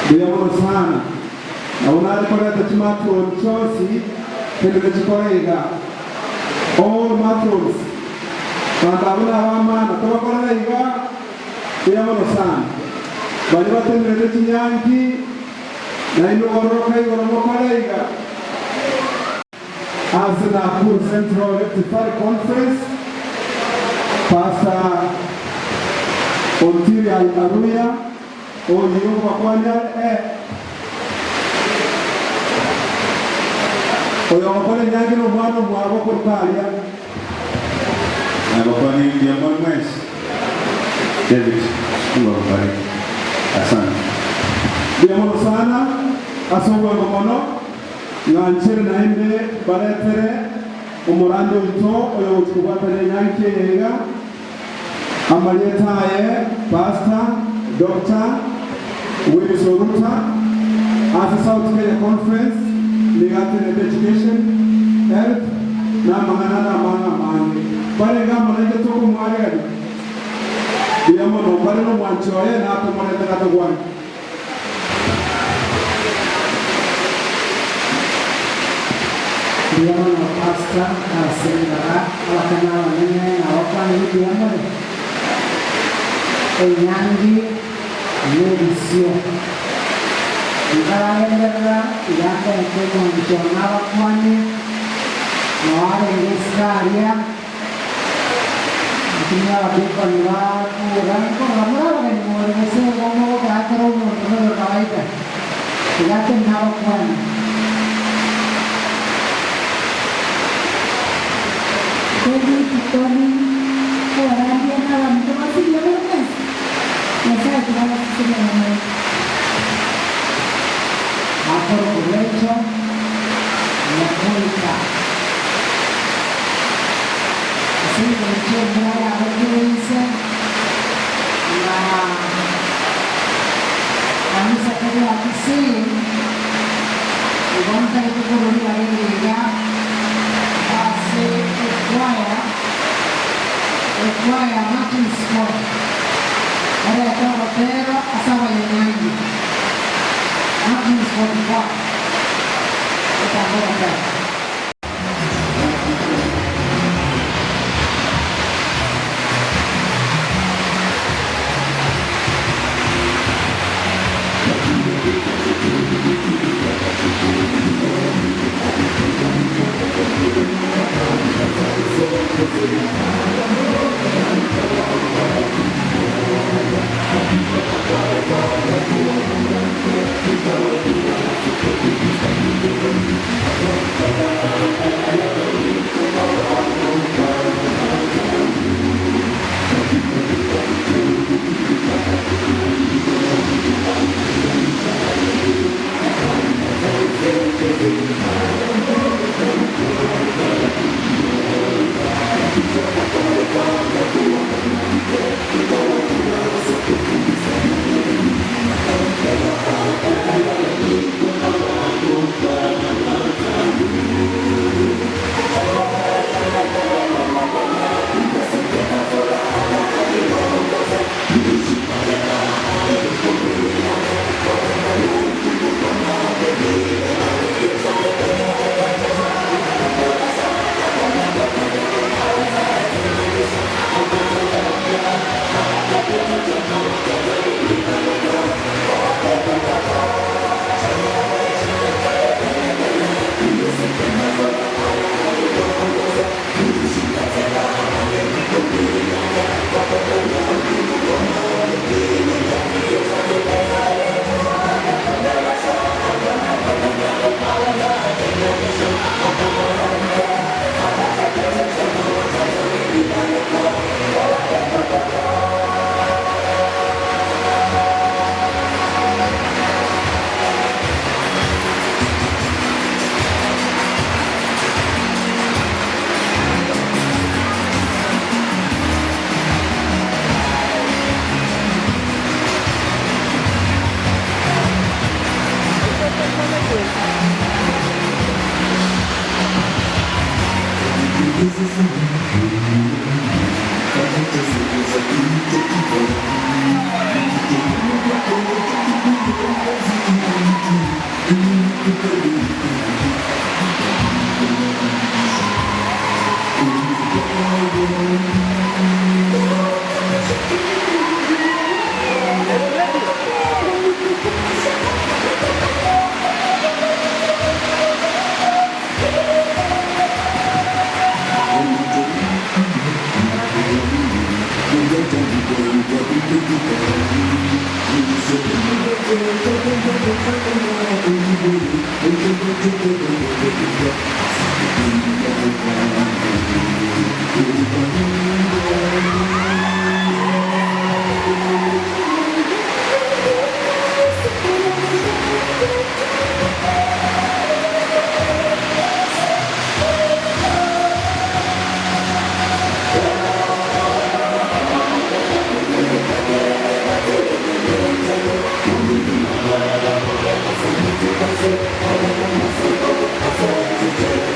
Mbuya mono sana. Nabo nare koreta chimatroni chionsi kende nechikore iga. All matrons. Banto abwo nabamana tobakorere iga. Mbuya mono sana. Baria batenerete chinyangi nainwe gororoka igoro mokore iga. Ase Nakuru Central Rift Valley Conference, Pastor Ontiri Aruya, oyio nkobakwania are e oyogokora enyangi nomwana omwabo korwa aria. Nabakwanie mbuya more mwensi. David, Mungu akubariki. Asante. Mbuya mono sana ase obwango mono. Ng'anchere naende baretere omorandi oito oyogochia kobwatania enyangi eye iga, amarieta aye Pastor Doctor Willis Oruta, ase South Kenya Conference nigo atenenete Education, Health na amang'ana ande amange amange. Barenge amo naintwe tokomoaregania buya mono, mbare nomwanchi oye natomorete natogwane. Mbuya mono Pastor ase ribaga abakani abanene na abakwaneri mbuya more. Enyangi nebisio. Nkaragenderera iga ndete omonto one abakwane, nao arenge isiko aria, Lakini abadikoni bakura, nkorora more abageni more gose igo mogokora kera omonto noyo kawaida, tiga tenena abakwane. David, Tony, obarandia na abanto bonsi buya more mwensi, Nyasae tiga abasesenie amo naintwe. Akorokwa Rachel, Nyakoika. Ase engencho embura yagotire inse, na kanisa keria Kisii, igo ntagete korwa ribaga eri iga ase ekwaya, ekwaya ya Martin's Court, erete ogotera ase abanyanyangi. Martin's Court Choir, etange ogotera. Thank you.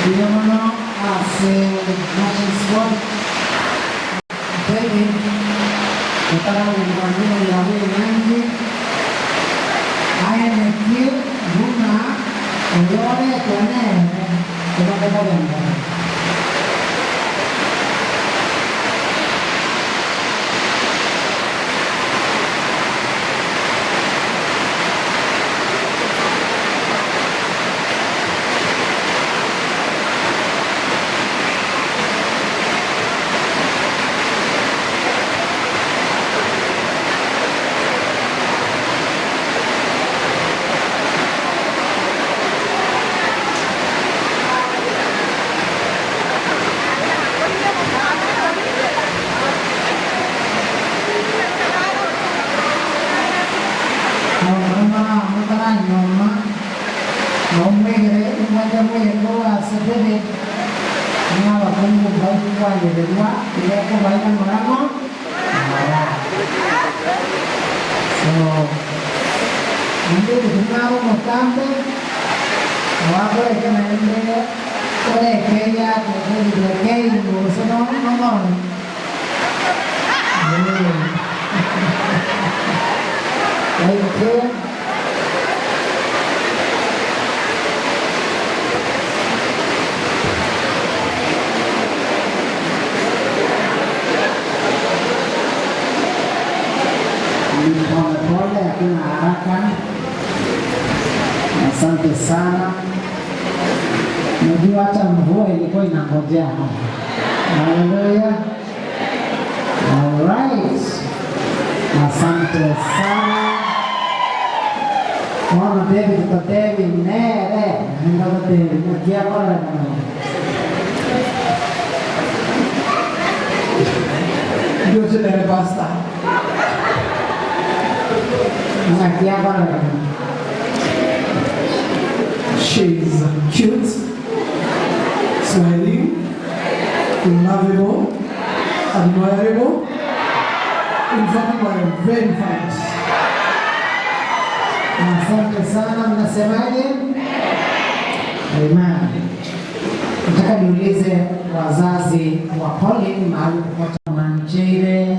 Mbuya mono ase Nations Board David otaragurwa nomoyega bw'enyangi, aenekie buna oyoretwa nere kobakomogenderera. Abamura motaranyuoma, nabo mwegere omwancha bw'engo ase David, ng'a abakungu mbarikwanyorerwa iga kobaina ng'ora ng'o ng'ora. So, naende David nare omotambe, nabo akoreke naende orekeia ake David ekei gose nomoni. Thank you. Ni pole pole, hakuna haraka. Asante sana. Najua hata mvua ilikuwa inangojea hapa. Haleluya. All right. Asante sana. Mwana David to David nere. Nenda to David nakia kora na. Ndio chenere pastor. Nakia kora na. She's cute, smiling, lovable, admirable. In fact, you are very fast. Asante sana, mnasemaje? Amen. Nataka niulize wazazi wa Pauline mahali popote Mancheire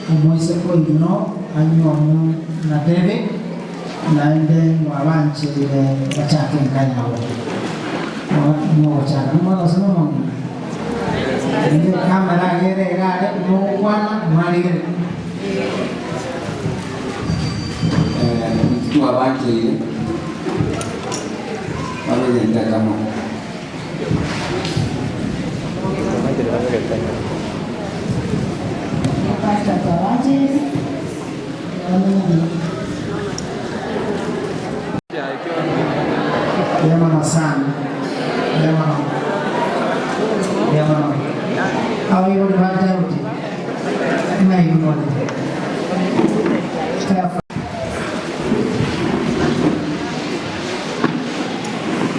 omwiseko ino anyuomu na David naende mwabancheire bachake enka yabo mwogochaka nimwagosoma omong'ina ende kamera agere egare mogokwana mwarigere twabancheire babegente kamo. Pastor Tawaje, Yamano sana. Yamano. Yamano. Au hiyo ni Daudi. Na hiyo ni.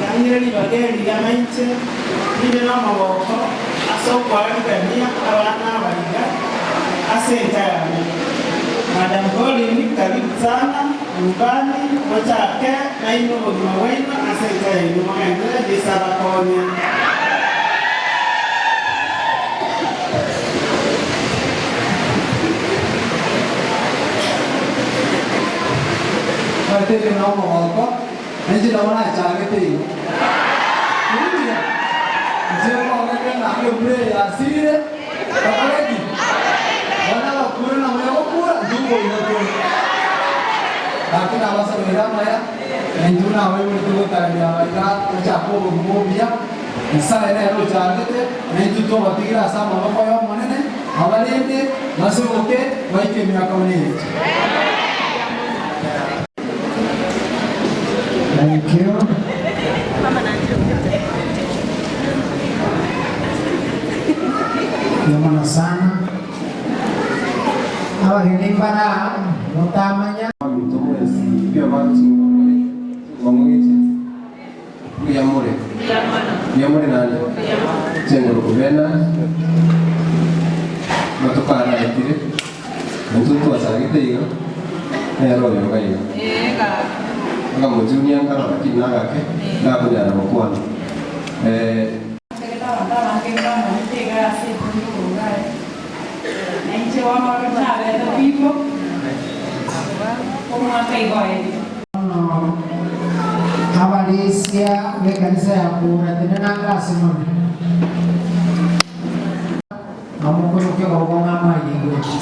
Yangire ribaga maiche ine n'amaboko ase okwarigania abana abaiga ase enka yane. Madam Pauline, karibu sana nyumbani mochake naino obogima bwaino ase enka yaino mogendere Yesu abakonye. Batete na omogoko, nenche nabo nachagete igo. Kurudia. Nche kogete ng'ake mbura yasire, bakoreki. Bana bakure na moyo gokura, ntukoina tore. Lakini abasabire amaya, nenchu nawe tugotania baiga ochaka obogima obuya, Nyasaye nere ochagete, naintwe twabatigire ase amaboko y'Omonene, abarende, basoboke, baike emiaka buna eyetu. Thank you. Yamano sana. Abageni mbara mutamanya. Minto mwesi ibyo batsingomore ngomwichi buyamure buyamure nande chengoro kubena matukaraitire ntu twachagete igo nero yoga igo anga mujunia ngaro lakini nagake ndakunyara gukwana Eh. Ekero abanto abange bamanyete egasi eye y'okoruga aye, na inche bono nabete pipo omwaka igo oerire. Bono abarisia b'ekanisa ya Kura tenenanga ase mono, na omokonokia obo ng'a mwayeigwete.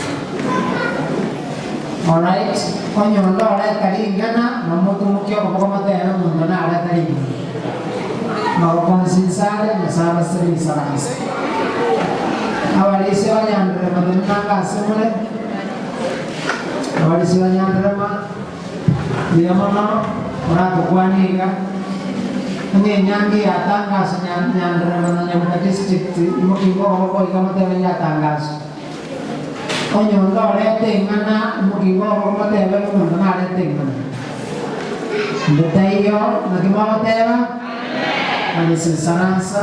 Alright, onye onde oreta ring'ana, na omotumokia okoboko motebe omonto nareta ring'ana. Magoko onsi insare, Nyasae abasere insaranse. Abarisia ba Nyanderema tenenanga ase more, abarisia ba Nyanderema, mbuya mono moratokwanie iga. Onye enyangi yatangaswa Nyanderema na Nyabuta district, imokia okoboko iga motebe yatangaswa. Onye onde orete ing'ana, omokingo obo omotebe ng'a omonto narete ing'ana. Onde taiyo, naki mogoteba? Barisia insaransa.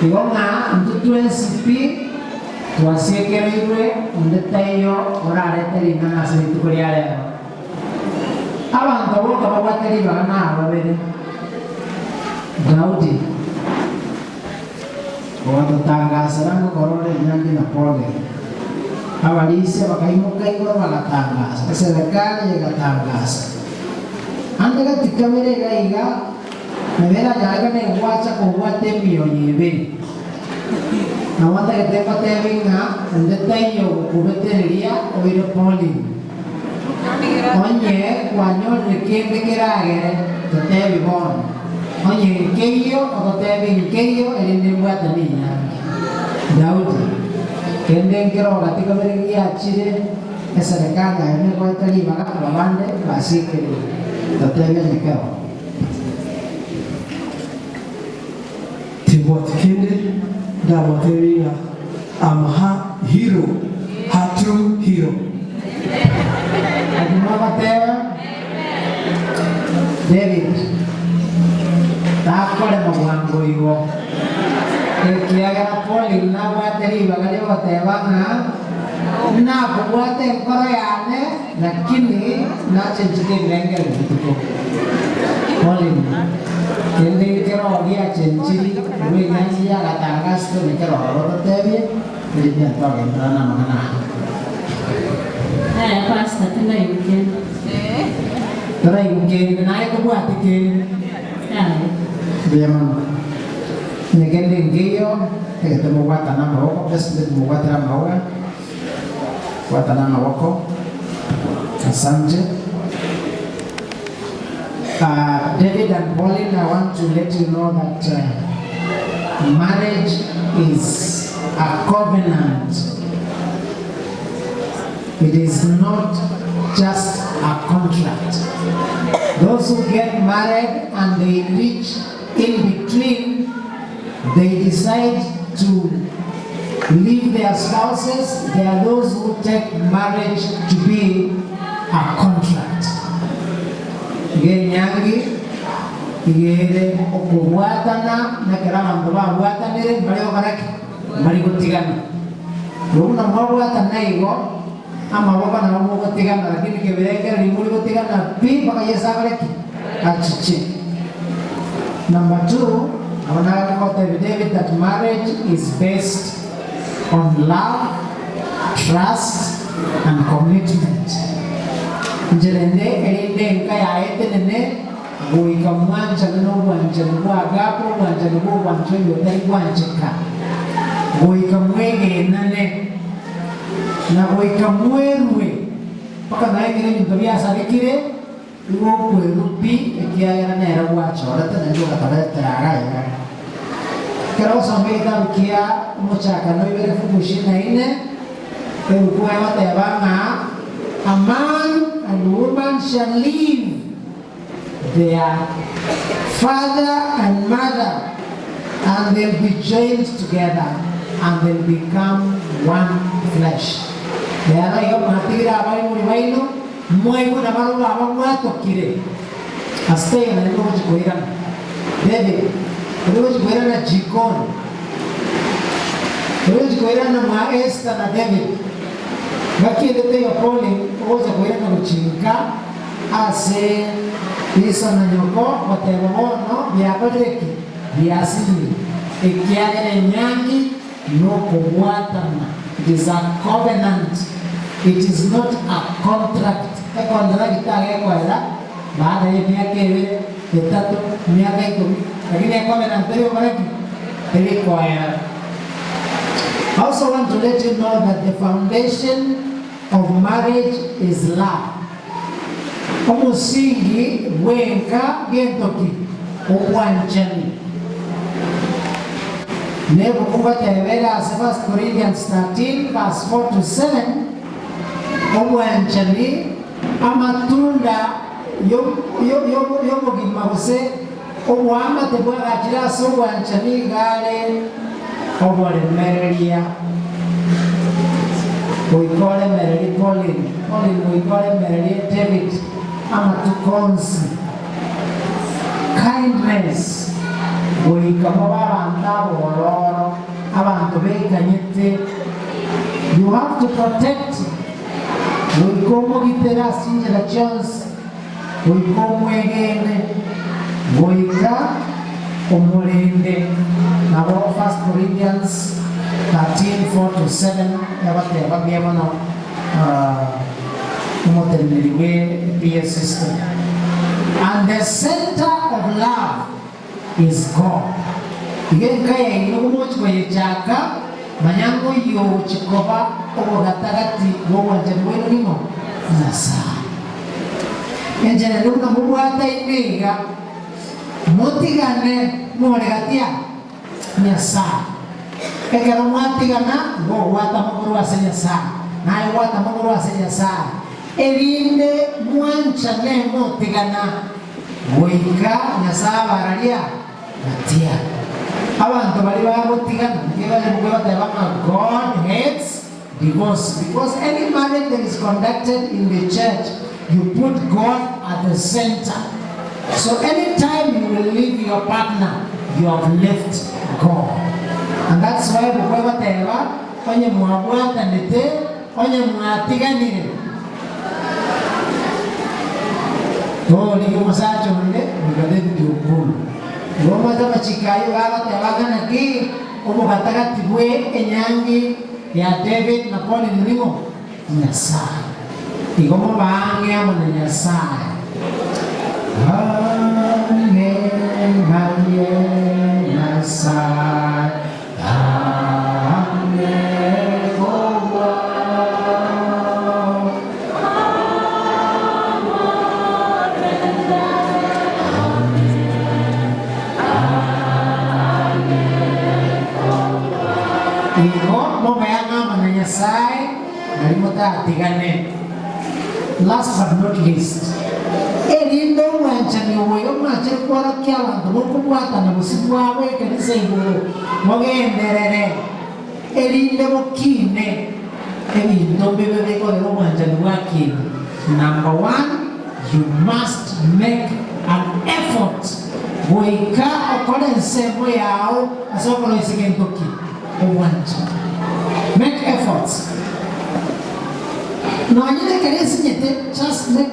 Igo ng'a intwe twensi pi twasiekereirwe, onde taiyo orarete ring'ana ase rituko ria rero. Abanto boka babwate ribaga nababere, Daudi. Ogatotangasera ngokora ore enyangi na Paulo. Abarisia bakaimoka igoro bagatangasa, eserekari egatangasa. Ande gati kabere iga iga, nabo eranyarekane gwacha kobwata emioyo ebere. Nabo ntagete ngotebie ng'a onde taiyo ogokobetereria oire Pauline. Onye kwanyorire kende keragere, totebi bono. Onye nkeiyo, ototebi nkeiyo, erinde mbwatane enyangi. Daudi, Kende nkero gati kabere giachire, eserekari aye negoete ribaga aba bande basiekereire. Totebi onye kero. Timbwati kende ndamotebie ng'a I'm her hero, her true hero. Naki mogoteba, David takorema bwango igo, ekiagera Pauline nabwate ribaga ri'ogoteba ng'a nakobwate enkoro yane, lakini nachenchete ebirengererio rituko. Pauline, kende nkero giachenchiri korwa enyangi y'agatangasito nekero ororo totebie, erinde ntogenderera namang'ana aya. Yaya pastor tinaigwa kende. Toraigwa kende naye tobwati kende. Yaya. Mbuya mono. Onye kende nkeiyo, egete mobwatane amaboko, president mobwatire amauga, bwatane amaboko. Asante. Uh, David and Pauline, I want to let you know that uh, marriage is a covenant. It is not just a contract. Those who get married and they reach in between, they decide to leave their spouses. They are those who take marriage to be a contract. Iga enyangi iga ere okobwatana nekero abanto babwatanire mbare gokora ki? Mbari gotigana. Igo buna mwabwatana igo, amaboko nabo mogotigana lakini kebirengererio mori gotigana pi mpaka Yeso akore ki? Achiche. Number two, nabo nare gotebia David that marriage is based on love, trust and commitment. Enchera ende erinde enka yaye etenene goika mwanchane nobwanchani bwa agape, obwanchani bwa obwanchwa oyo otari gwancheka, goika mwegenane na goika mwerue mpaka nonya ekero ebinto biasarekire. Igo okwerwa pi, ekiagera nere gwachorete naende ogatoretera ara iga. Ekero ogosoma egetabu kia Omochakano ibere fungu ishirini na ine, ebuku egoteba ng'a A man and woman shall leave their father and mother and they'll be joined together and they'll become one flesh. Rero igo mwatigire abaibori baino Mwaigwe nabarabwo aba mwatokire ase taiyo naende ogochia koirana. David, ore gochia koirana jikoni, ore gochia koirana mwa Esther na David, ngaki ende taiyo Pauline ogocha koirana gochia nka ase iso na nyoko goteba bono biakorire ki? Biasinyire, ekiagera enyangi nokobwatana, it is a covenant, it is not a contract. Econtract agekoera baada ya emiaka ebere, etato, emiaka ikomi, lakini ecovenant teri gokora ki? Teri koera. I also want to let you know that the foundation of marriage is love. Omosingi bw'enka gento ki? Obwanchani. Nebuku ngoteba ere ase 1 Corinthians 13 verse 4 to 7, obwanchani amatunda y'obogima gose oboamate bwagachire ase obwanchani iga are oboremereria. Goika oremererie Pauline, Pauline goika oremererie David amatuko onsi. Kindness, goika mobe abanto abororo, abanto bekanyete. You have to protect, goika omogitere ase chinchera chionsi, goika omwegene, goika omorende. Nabo 1 Corinthians 13, 4 to 7 egoteba mbuya mono omoteneneri bwe PS system. And the center of love is God. Iga enka yaino gomochi koyechaka, manya ng'a oyio ogochi koba obogatagati bw'obwanchani bwaino ning'o? Nyasae. Enchera ende buna mobwataine iga, motigane more gati ya Nyasae. Ekero mwatigana, igo ogwatama korwa ase Nyasae, naye gwatama korwa ase Nyasae, erinde mwanchane motigana. Goika Nyasae abararia gatia. Abanto baria bagotigana nigo bare goteba ng'a God hates divorce because any marriage that is conducted in the church you put God at the center so any time you will leave your partner you have left God and that's why bokwe goteba onye mwabwatanete onye mwatiganire Torigia omosacha onde goika David okure. Igo omanyete amachiko ayio gagoteba ng'a naki omogatagati bwe enyangi ya David na Pauline ning'o? Nyasae. Igo mobe ang'e amo na Nyasae. Ang'e aye Nyasae. Igo mobe ang'e amo na Nyasae, nario motatigane. Last but not least, erinde obwanchani obo mwachire kworokia abanto bokobwatana bosio bwabo ekanisa igoro, mogenderere, erinde mokine ebinto mbibe bikogera obwanchani bwakina. Number one, you must make an effort goika okore ensemo yao ase okoroisia gento ki? Obwanchani. Make efforts. Nonye nekero esinyete just make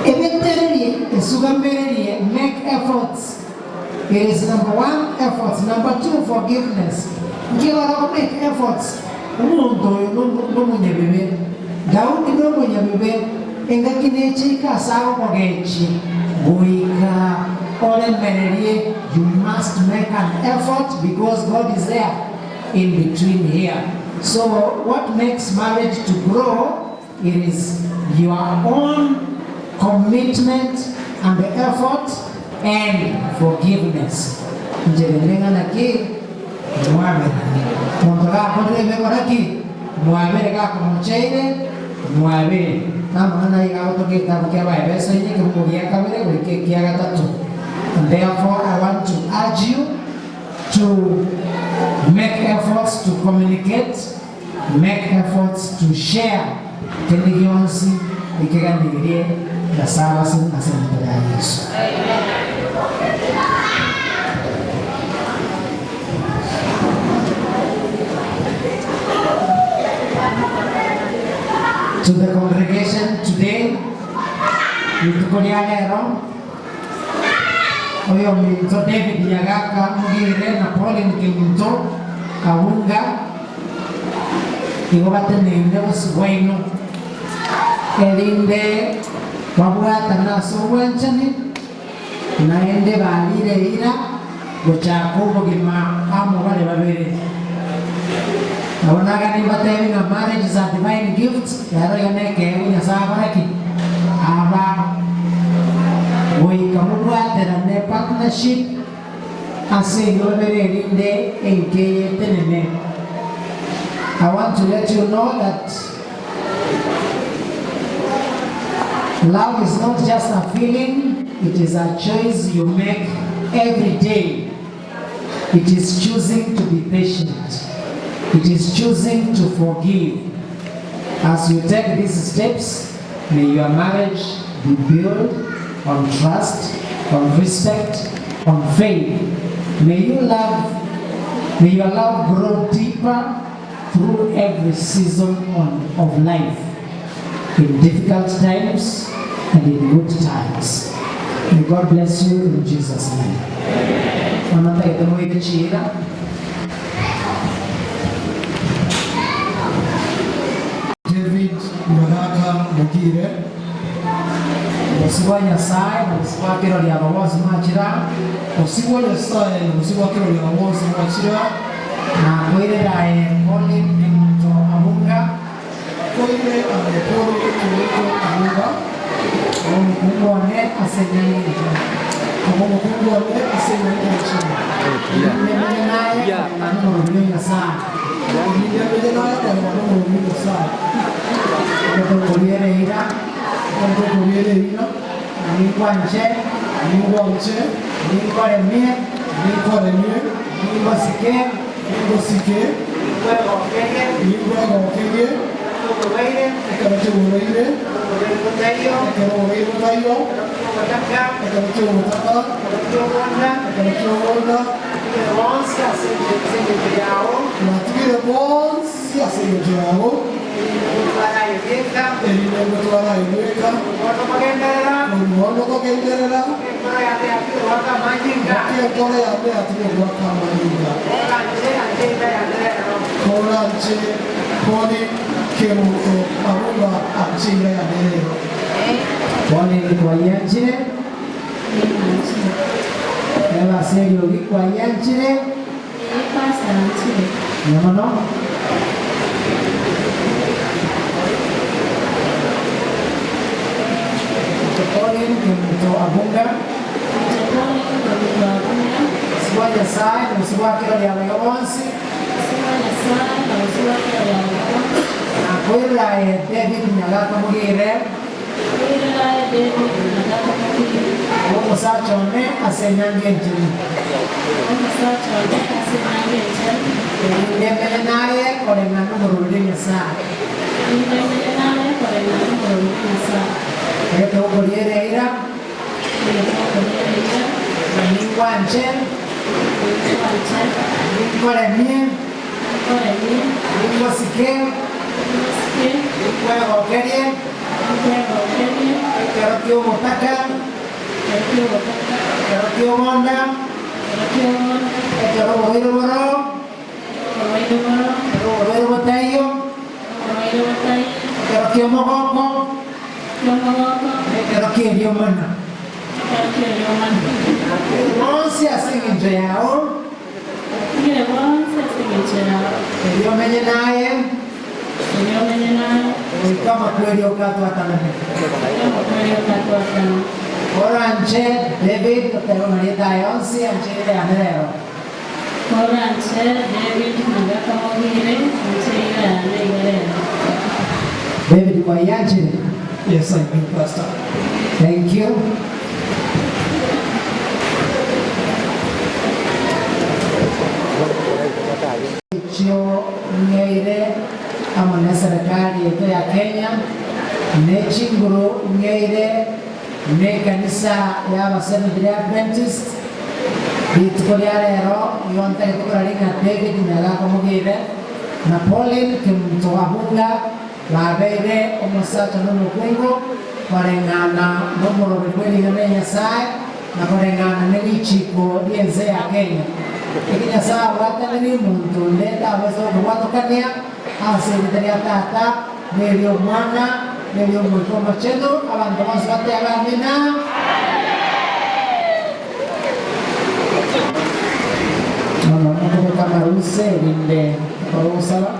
ebetererie esugamererie make efforts it is number one efforts number two forgiveness nki ore go make efforts omonto oyo nomonyabibe Daudi nomonyabibe engaki neche ike ase agokogechia goika oremererie you must make an effort because God is there in between here so what makes marriage to grow it is your own commitment and effort and forgiveness inche rende ng'a naki mwaberane monto gakorire ebe kora ki mwabere gakomocheire mwabere namang'ana ayio gagotoka egetabu kia Abaefeso inye ekebugo gia kabere goika ekia gatato and therefore I want to urge you to make efforts to communicate, make efforts to share kende gionsi ekeganeirie Nyasae abase ase erieta ria Yeso. To the congregation today, rituko ria rero. Oyominto David Nyagaka Mogire na Pauline Kemunto Kabunga igo bateneine bosio bwaino, erinde babwatane ase obwanchani, naende barire eira gochaka obogima amo bare babere. Nabo nagani mbatebi ng'a marriage is a divine gift, ero iga nekeegwa Nyasae akore ki? Aba. Goika mobwaterane partnership ase inwe babere erinde enka eye etenene. I want to let you know that love is not just a feeling, it is a choice you make every day. It is choosing to be patient. It is choosing to forgive. As you take these steps, may your marriage be built on trust, on respect, on faith. May you love, may your love grow deeper through every season on, of life, in difficult times and in good times. May God bless you in Jesus' name. Bono ntagete moire chiira. David Nyagaka Mogire. Bosio bwa Nyasae na bosio bwa kirori aba bonsi mwachire aa. Bosio bwa Nyasae na bosio bwa kirori aba bonsi mwachire aa. Nakoirere aye Pauline Kemunto Abunga. Nakoire aye Pauline Kemunto Abunga. Omokungu one ase enyangi enchenu. Omokungu one ase enyangi enchenu. Erinde menye naye koreng'ana nomorobio o Nyasae. Erinde menye naye koreng'ana nomorobio o Nyasae. Ekero tokoriera eira. Ekero tokoriera eira. Ninkwanche. Ninkwanche. Ninkoremie. Ninkoremie. Ningosike. Ningosike. Ninkwegokerie. Ninkwegokerie. Ekero ki'oborwaire. Ekero ki'oborwaire. Ekero oborwaire botaiyo. Ekero oborwaire botaiyo. Ekero ki'obotaka. Ekero ki'obotaka. Ekero ki'obonda. Ekero ki'obonda. Natigire bonsi ase engencho yao. Natigire bonsi ase engencho yao. Erinde ngotware aye bweka. Erinde ngotware aye bweka. Bono kogenderera. Bono kogenderera. Enkoro yane yatigire goaka amanyinga. Enkoro yane yatigire goaka amanyinga. Koranche anche inda yane rero. Koranche Poni Kemunto Abunga anche inda yane rero. Pauline kwayianchire? Eba ase eriogi kwayianchire? Mbuya mono. Pauline Kemunto Abunga. Bosio bwa Nyasae na bosio bwa kirori abaiga bonsi. Nakoirera aye David Nyagaka Mogire. Omosacha one ase enyangi enchenu. Erinde menye naye koreng'ana nomorwoti o Nyasae. Egetokoriera eira, na ningwanche, ninkoremie, ningosike, ninkwegokerie. Ekero ki'obotaka, ekero ki'obonda, ekero oborwaire boroo, ekero oborwaire botaiyo, ekero ki'omogoko, na ekero ki'eriomana. Bonsi ase engencho yao, erio omenye naye. Goika amakweri okatwatanane. Koranche David otebe amarieta aye onsi anche eira yane rero. David kwaianchire? Yes, I do, Pastor. Thank you. Echio ng'eire amo neserekari yaito ya Kenya, ne chinguru ng'eire nekanisa y'aba Seventh Day Adventist. Rituko ria rero nigo ntagete koraria ng'a David Nyagaka Mogire na Pauline Kemunto Abunga babeire omosacha na omokungu koreng'ana nomoroberi bwe ring'ana ria Nyasae. Na koreng'ana ne richiko ri'ense ya Kenya, eki Nyasae abwatanire omonto onde tabaisa gokobwatokania ase erieta ria Tata, na eri'Omwana, na eri'Omoika Omochenu, abanto bonsi batebe Amina. Bono mokobeka amaruse, erinde tokore ogosaba.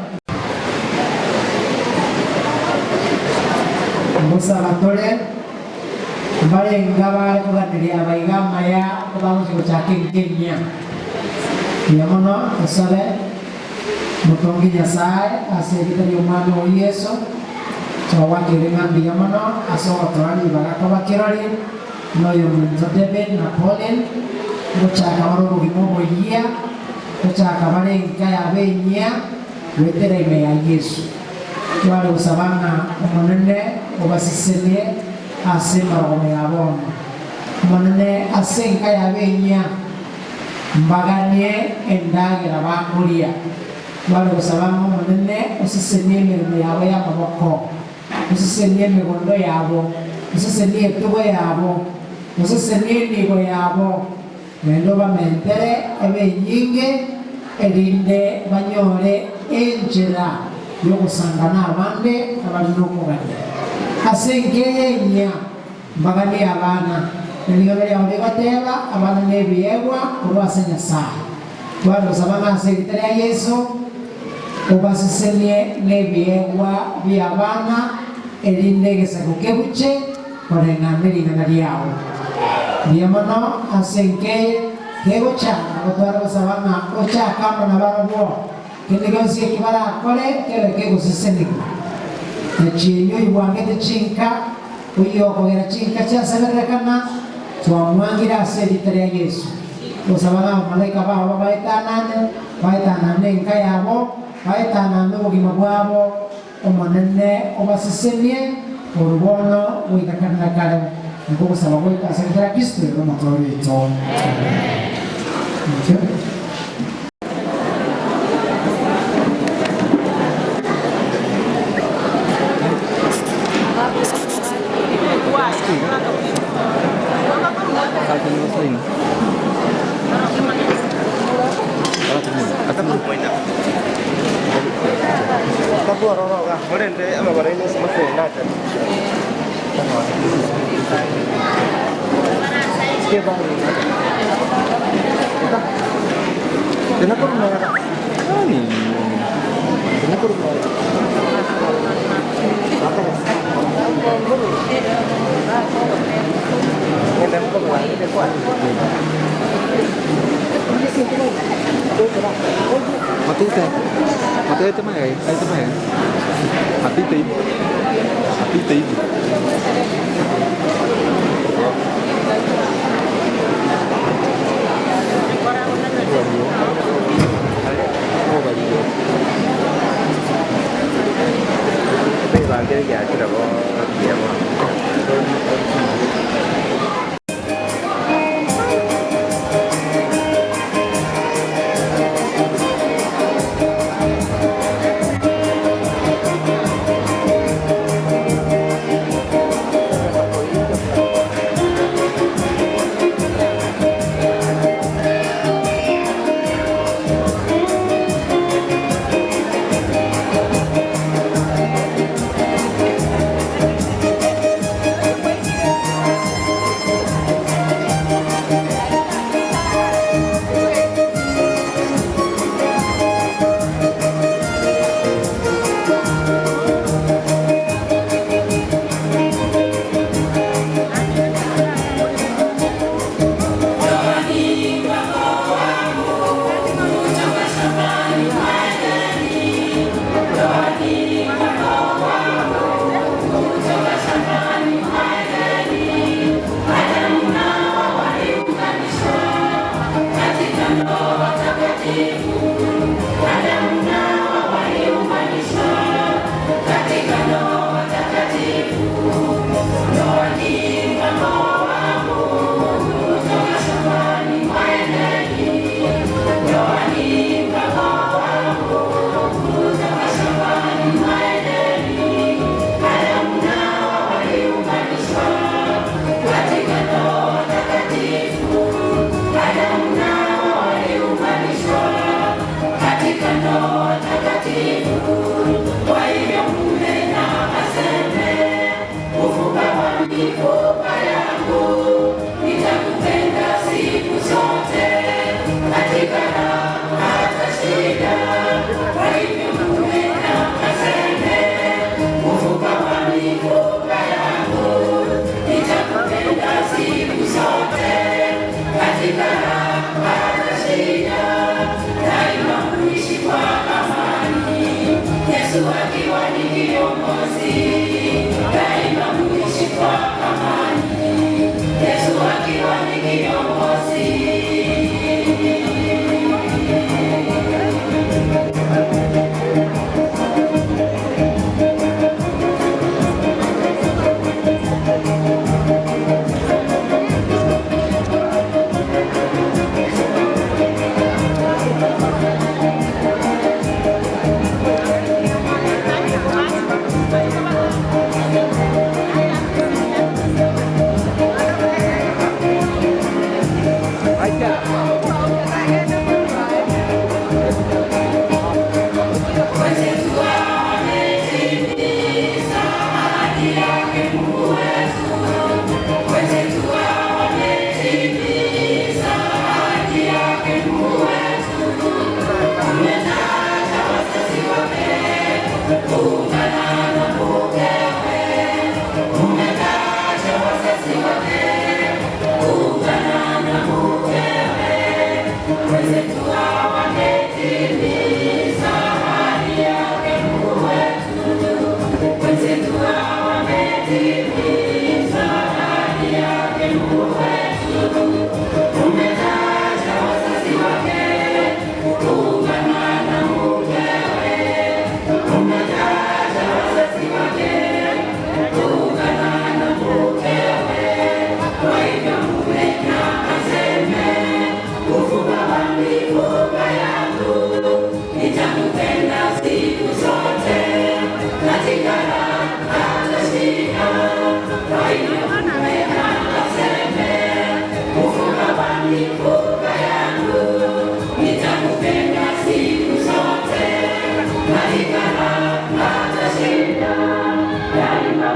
Ngosaba tore. Mbarenge abare koganeria abaiga amaya kobagochia gochaka enka enyia. Mbuya mono tosabe Motongi Nyasae ase erieta ri'Omwana oo Yeso, twagoakeire ng'a mbuya mono ase ogotoa ribaga koba kirori noyominto David na Pauline, ngochaka bare obogima oboyia, gochaka bare enka yabo enyia goetera ime ya Yeso. Tware gosaba ng'a Omonene obasesenie ase emerogomo ya bono. Omonene ase enka yabo enyia mbaganie endagera bakoria. Tware gosaba ng'a Omonene osesenie emeremo yabo y'amaboko, osesenie emegondo yabo, osesenie etugo yabo, osesenie enibo yabo, Naende obamentere ebe enyinge, erinde banyore enchera y'ogosanga nabande abare nokogania. Ase enka eye enyia mbaganie abana, na ring'ana riabo rigoteba, Abana nebiegwa korwa ase Nyasae. Tware gosaba ng'a ase erieta ria Yeso obasesenie nebiegwa bi'abana, erinde egesaku kebuche koreng'ana nering'ana riao. Mbuya mono ase enka eye kegochaka gotwara gosaba ng'a ochake amo nabarabwo, kende gionsi eki barakore kebe kegosesenigwa. Na chienyi oyobwangete chinka, oyio okogera chinka chiasebererekana, twamwangire ase erieta ria Yeso. Gosaba ng'a abamalaika bao babaetanane, baetanane enka yabo, baetanane obogima bwabo, Omonene obasesenie korwa bono goika kare na kare. Nakwo ogosaba gwaito ase erieta ria Kristo ere Omotoori oito. Amen. Thank you.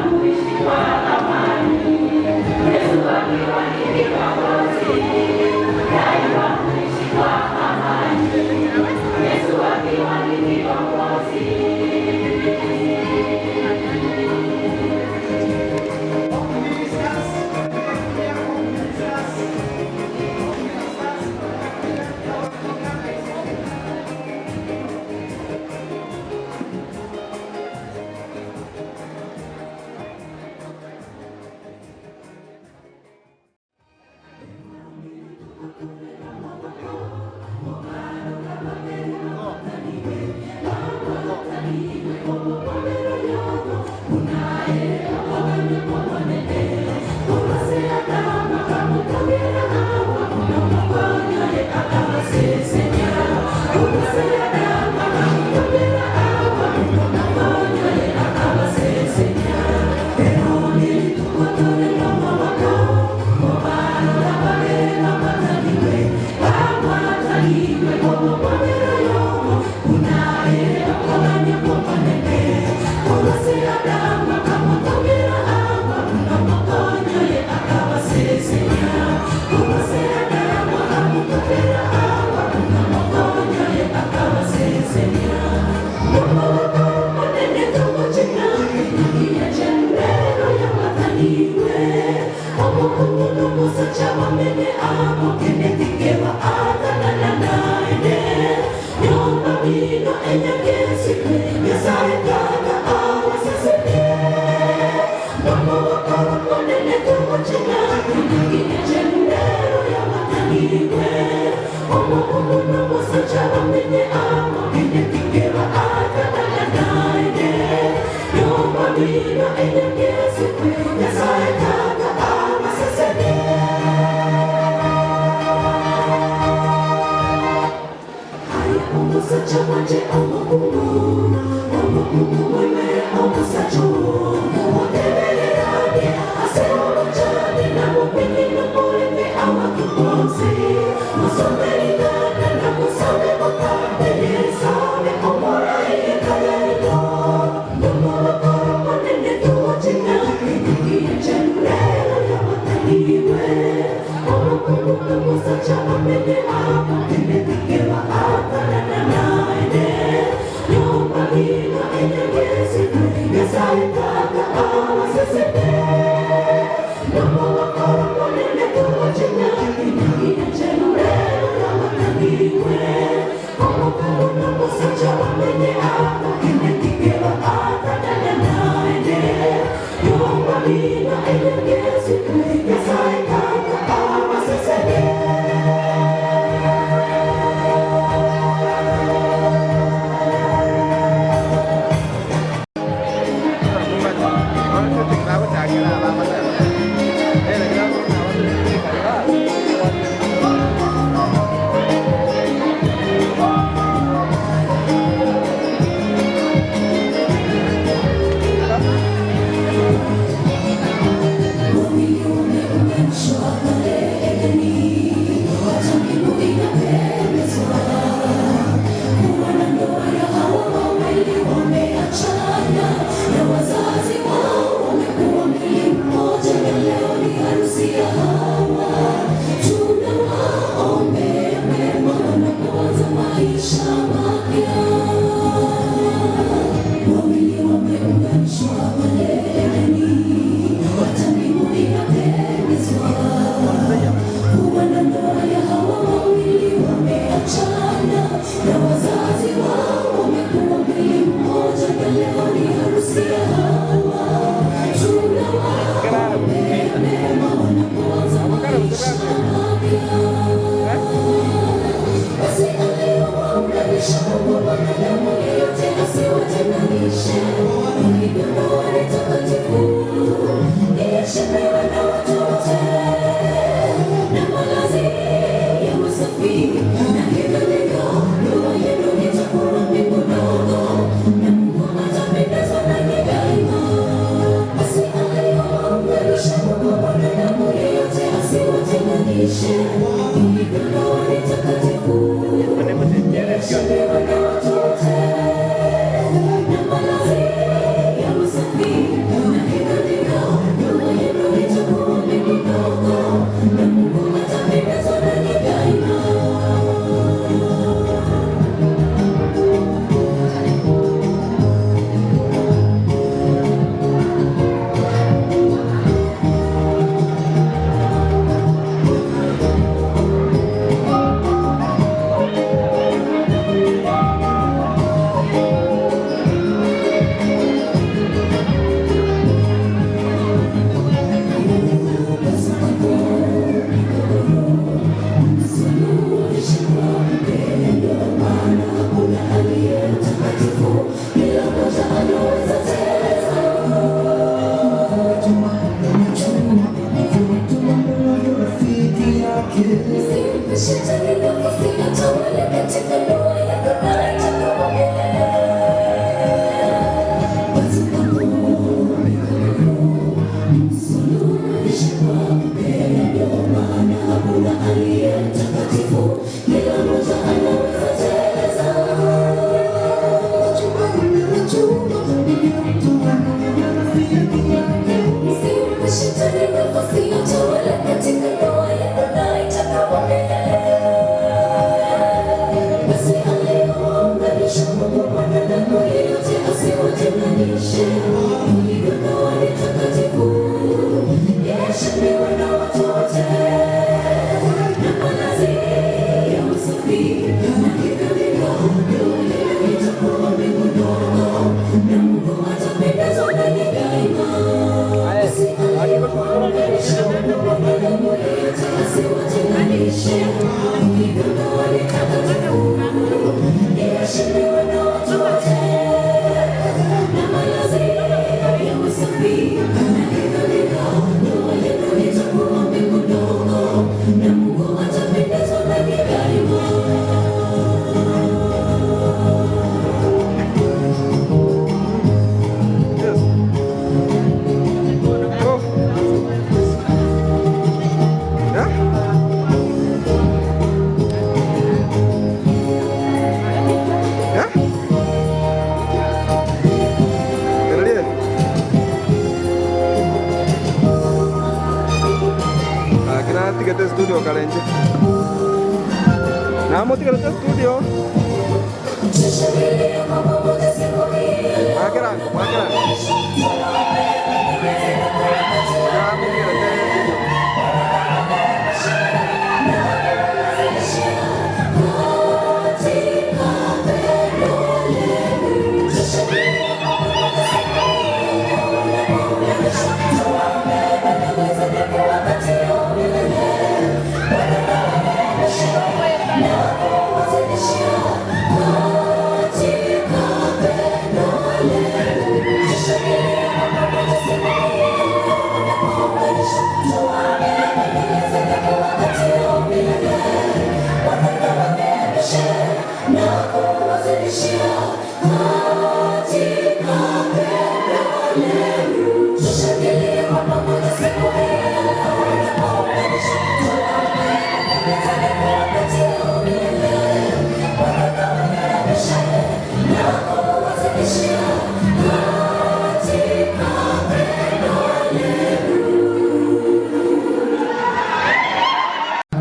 Thank Gaki natigete estudio kare inche. Namotigerete estudio. Mwakerango, mwakerango. Namotigerete estudio.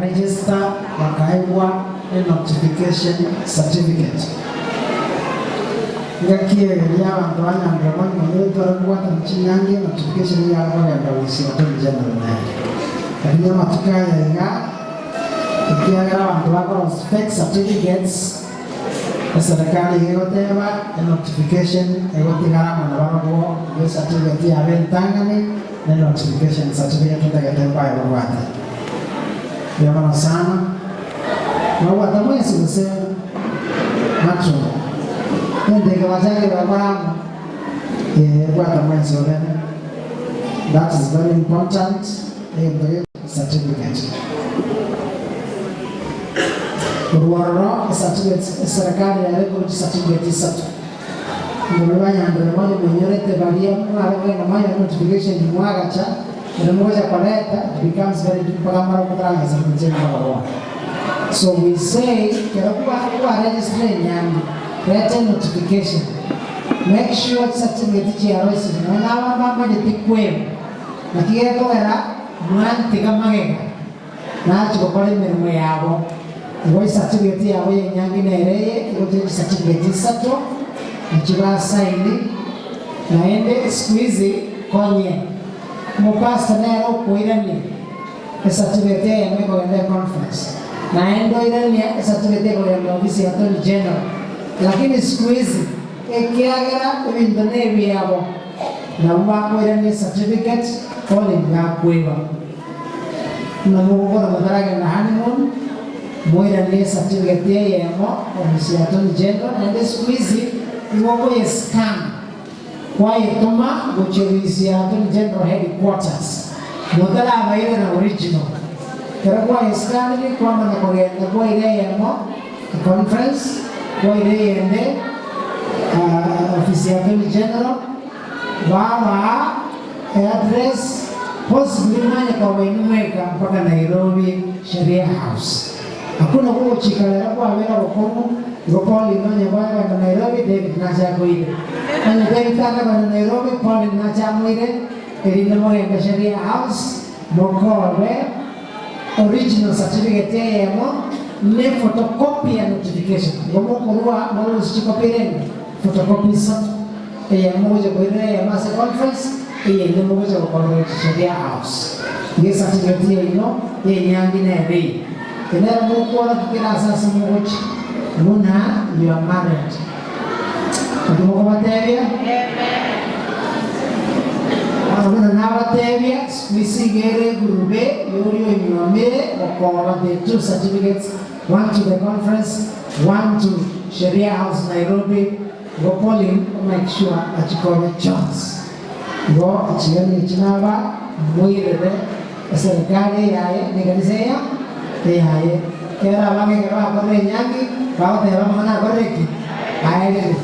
Register bakaegwa enotification certificate. Engaki eye eria abanto ba Nyanderema nyuma tware kobwatana chinyangi enotification yare kogenda goisia Attorney General nere. Lakini amatuko aya iga ekiagera abanto bakorosia fake certificates eserekari iga egoteba enotification egotigara amo nabarobwo igo ecertificate yabo entang'ani na enotification certificate otagete mbaye babwate. Mbuya mono sana. Nobwate mwensi gose matron? Egento eke bachakire gokora amo, eh, bwata mwensi obene. That is very important, egento ge certificate. Korwa ororo ecertificate, eserekari yare korwa chicertificate isato. Igoro banyandire monya moinyorete baria mware kogenda mwanyora notification mwagacha, ere mogocha koreta it becomes very difficult mpaka mara okotarang'esa inche mpaka bono. So we say kero kwa kwa register enyangi, reta enotification, make sure chicertificate chiarosire nonya na abande bamanyete kweba, naki gekogera mwantiga magega nachia gokora emeremo yabo. Igo ecertificate yabo y'enyangi nere eye, igo chire chicertificate isato, nachi basaini, naende siku hizi konye omopastor nere okoirania ecertificate eyemo ekogenda econference, naende oirania ecertificate ekogenda ofisi ya Attorney General, lakini siku hizi ekiagera ebinto nebiabo, nabwo bakoirania ecertificate Colin gakweba. Buna mogokora motaragenda honeymoon, moiranie ecertificate eyemo ofisi ya Attorney General, naende siku hizi nigo okoye scan kwayetoma gochia ofisi ya Attorney General headquarters motarabairera original. Ekero kwayescanire kwamanya kogenda kwaira eyemo econference, kwaira eyende ofisi ya Attorney General, Babaa eaddress possibly manye koba inwe mweka mpaka Nairobi Sheria House. Akwo nakwo ogochika rero kwabera obokong'u, igo Pauline onye kwagenda Nairobi David nache akoire. Onye David takogenda Nairobi Pauline nache amoire erinde mogende Sheria House mokobe original certificate eyemo ne photocopy ya notification. Igo mokorua morusie chicopy rende photocopy isato. Eyemo mogocha koirera eyemo ase conference, eyende mogocha gokorera Sheria House. Iga ecertificate yaino y'enyangi nere eye. Eye nero mokworokia kera ase ase mogochia buna you are married. Naki mokobatebia? Bono buna nabatebia. Mbatebie, siku iga ere egurube y'oria onyuomire gokoba the two certificates, one to the conference, one to Sheria House Nairobi, igo Pauline o make sure achikobe chionsi. Igo echigani echi naba moirere eserekari eyaye na ekanisa eya eyaye. Ekero abange ekero bakorire enyangi bagoteba amang'ana akorire ki? Aerire.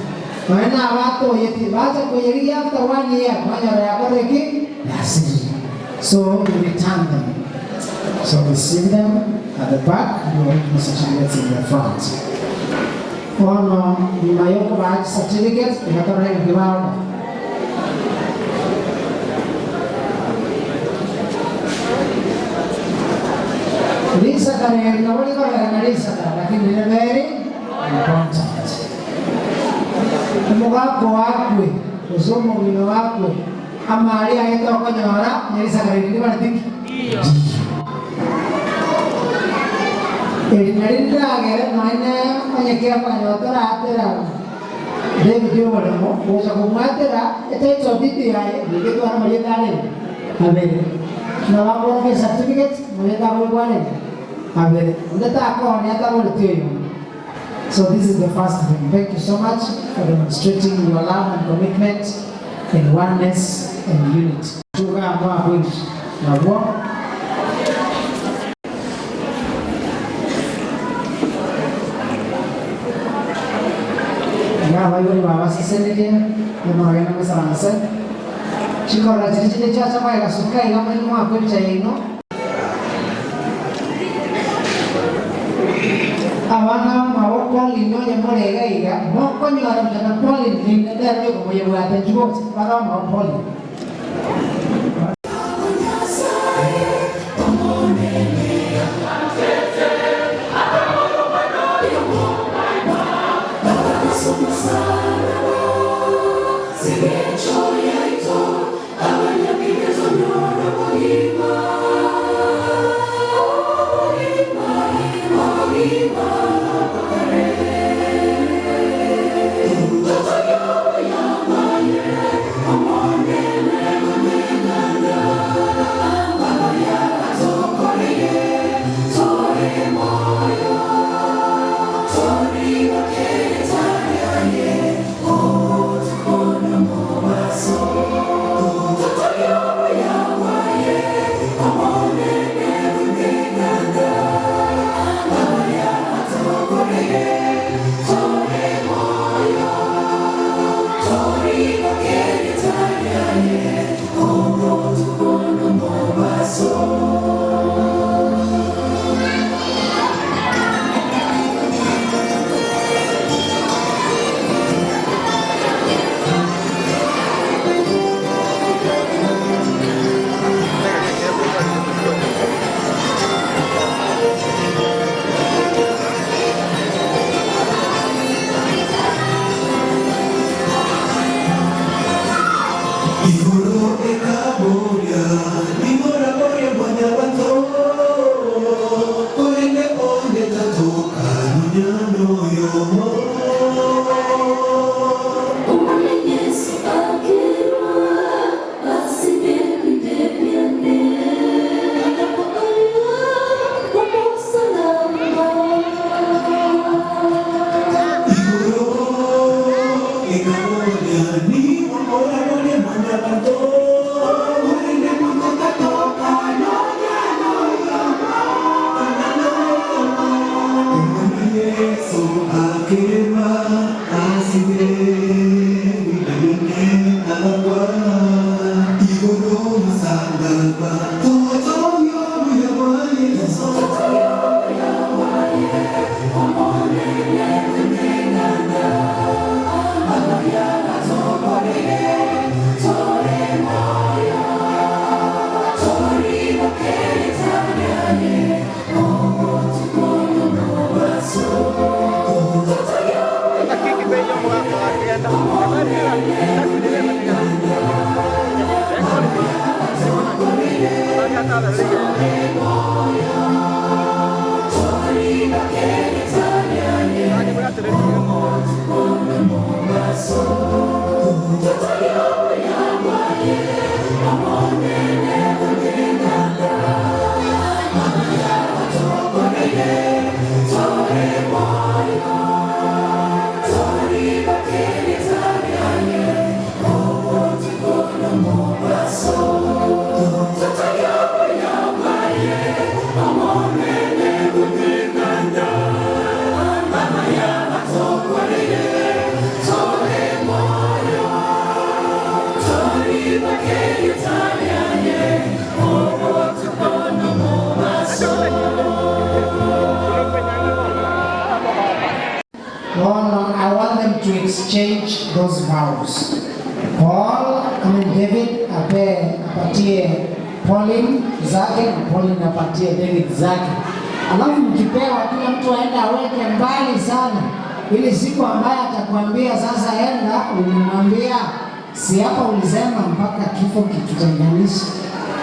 Nonya nabatoyeti bacha koyerigia after one year banyora yakorire ki? Yasirire. So you return them. So receive them at the back, your original certificates in the front. Bono nyuma yokobaa chicertificates iga torore ng'aki bagokora. Risakara eri nabo rikororekana risakara, lakini rire very important. Omogaka oakwe gose omong'ina oakwe amari aye tokonyora onye risakara eri ndibareti ki? Ndiyo. Eri nario riragere nonya onye kefanya otoratera David oboremo gocha komwatera etitle deed yaye goika etware amarieta arenge abere. Nabo akoroka ecertificate amarieta akoigwa arenge abere. Onde takoonia ataboreti oyomo. So this is the first thing. Thank you so much for demonstrating your love and commitment in oneness and unity. Tuga amo abwo inche nabwo. Iga abaibori babasesenirie, nimorogende moisaranse. Chikorera chiria chinde chiacha magega suka iga moino mwakwa ebicha yaino. Abana bamwabo Pauline onye more iga iga, mokonyora buya na Pauline ninde nere oyoka moyebwate inchuo gocha, abana bamwabo Pauline. Igoro ekaboria, nigo oraborie mwanyabanto, korende onde tatoka nonya noyomo. Omwana Yesu akerwa ase ebibe biane, agakoorwa omosalaba. Igoro ekaboria, nigo oraborie mwanyabanto, korende monto tatoka nonya noyomo. Omwana Yesu akerwa ase ebibe biane, agakwa igoro omosalaba. Totogia obuya bwa Yeso. vows. Paul, I mean David ape apatie Pauline zake na Pauline apatie David zake. Alafu mkipewa kila mtu aende aweke mbali sana, ili siku ambaye atakwambia sasa enda, unamwambia si hapa ulisema mpaka kifo kitutenganishe.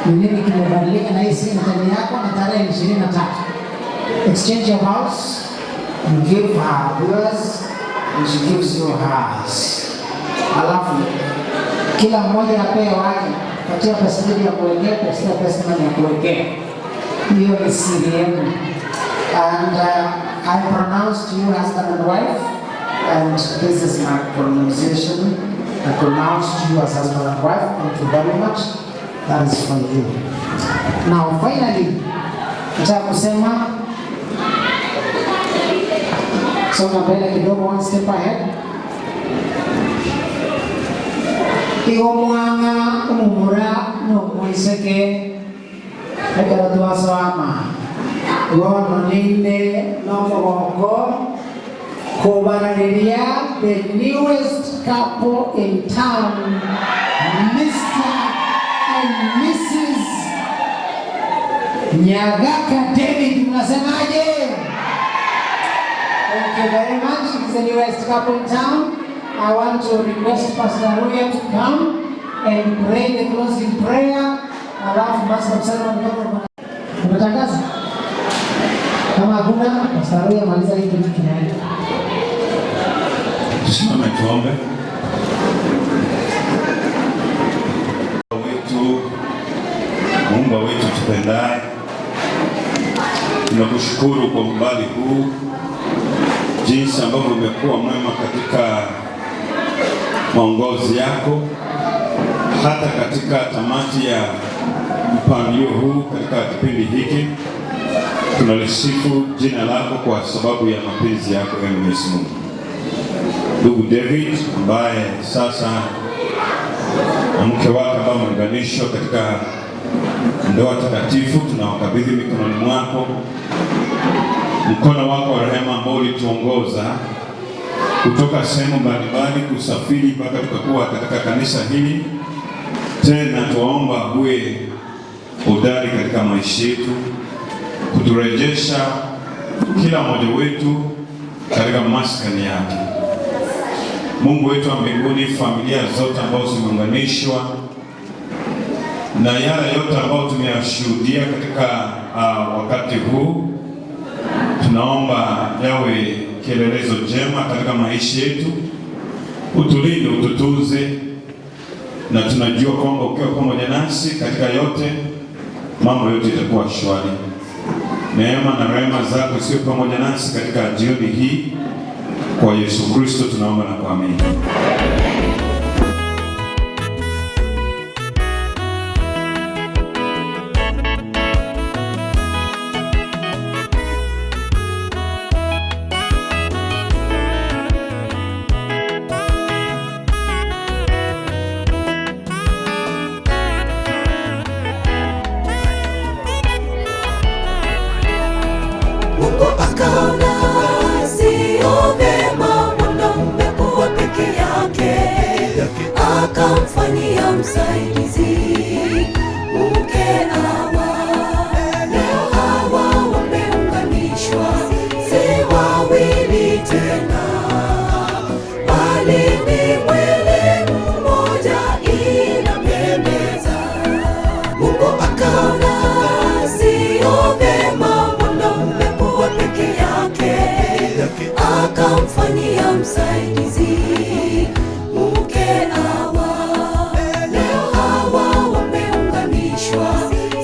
Ni nini kimebadilika? Na hii si mtani yako na tarehe 23. Exchange your vows, you give her yours and she gives you hers. Alafu kila mmoja apewe wake, patia pastor ya kuwekea, patia pastor ya kuwekea. Hiyo ni siri yenu. And I pronounce to you husband and wife, and this is my pronunciation. I pronounce to you as husband and wife. Thank you very much. That is for you. Now finally, nataka kusema songa mbele kidogo, one step ahead. Igo mwanga umumura nomwiseke ekero twasoma bono ninde nomogoko kubarariria the newest couple in town, Mr. and Mrs. Nyagaka David, mnasemaje? Thank you very much. It's the newest couple in town. I want to request Pastor Ruya to come and pray the closing prayer. Alafu Pastor Msalama mtoto umetangaza? Kama hakuna, Pastor Ruya maliza hii kitu tunaenda. Tusimame tuombe. Wetu Muumba wetu tupendaye, tunakushukuru kwa umbali huu, jinsi ambavyo umekuwa mwema katika maongozi yako, hata katika tamati ya mpangilio huu katika kipindi hiki. Tunalisifu jina lako kwa sababu ya mapenzi yako, ewe Mwenyezi Mungu. Ndugu David ambaye sasa na mke wake ambao wameunganishwa katika ndoa takatifu, tunawakabidhi mikononi mwako, mkono wako wa rehema ambao ulituongoza kutoka sehemu mbalimbali kusafiri mpaka tukakuwa katika kanisa hili. Tena tuwaomba uwe hodari katika maisha yetu, kuturejesha kila mmoja wetu katika maskani yake. Mungu wetu wa mbinguni, familia zote ambazo zimeunganishwa na yale yote ambayo tumeyashuhudia katika wakati huu, tunaomba yawe kielelezo jema katika maisha yetu, utulinde, ututunze, na tunajua kwamba ukiwa pamoja nasi katika yote, mambo yote itakuwa shwari. Neema na rehema zako isiwe pamoja nasi katika jioni hii. Kwa Yesu Kristo tunaomba na kuamini. Mungu akaona sio vema mwanamume kuwa peke yake, akamfanyia msaidizi mke Hawa. Leo hawa wameunganishwa, si wawili tena, bali ni mwili mmoja. Inapendeza. Mungu akaona sio vema mwanamume kuwa peke yake, akamfanyia msaidizi mke Hawa. Leo hawa wameunganishwa,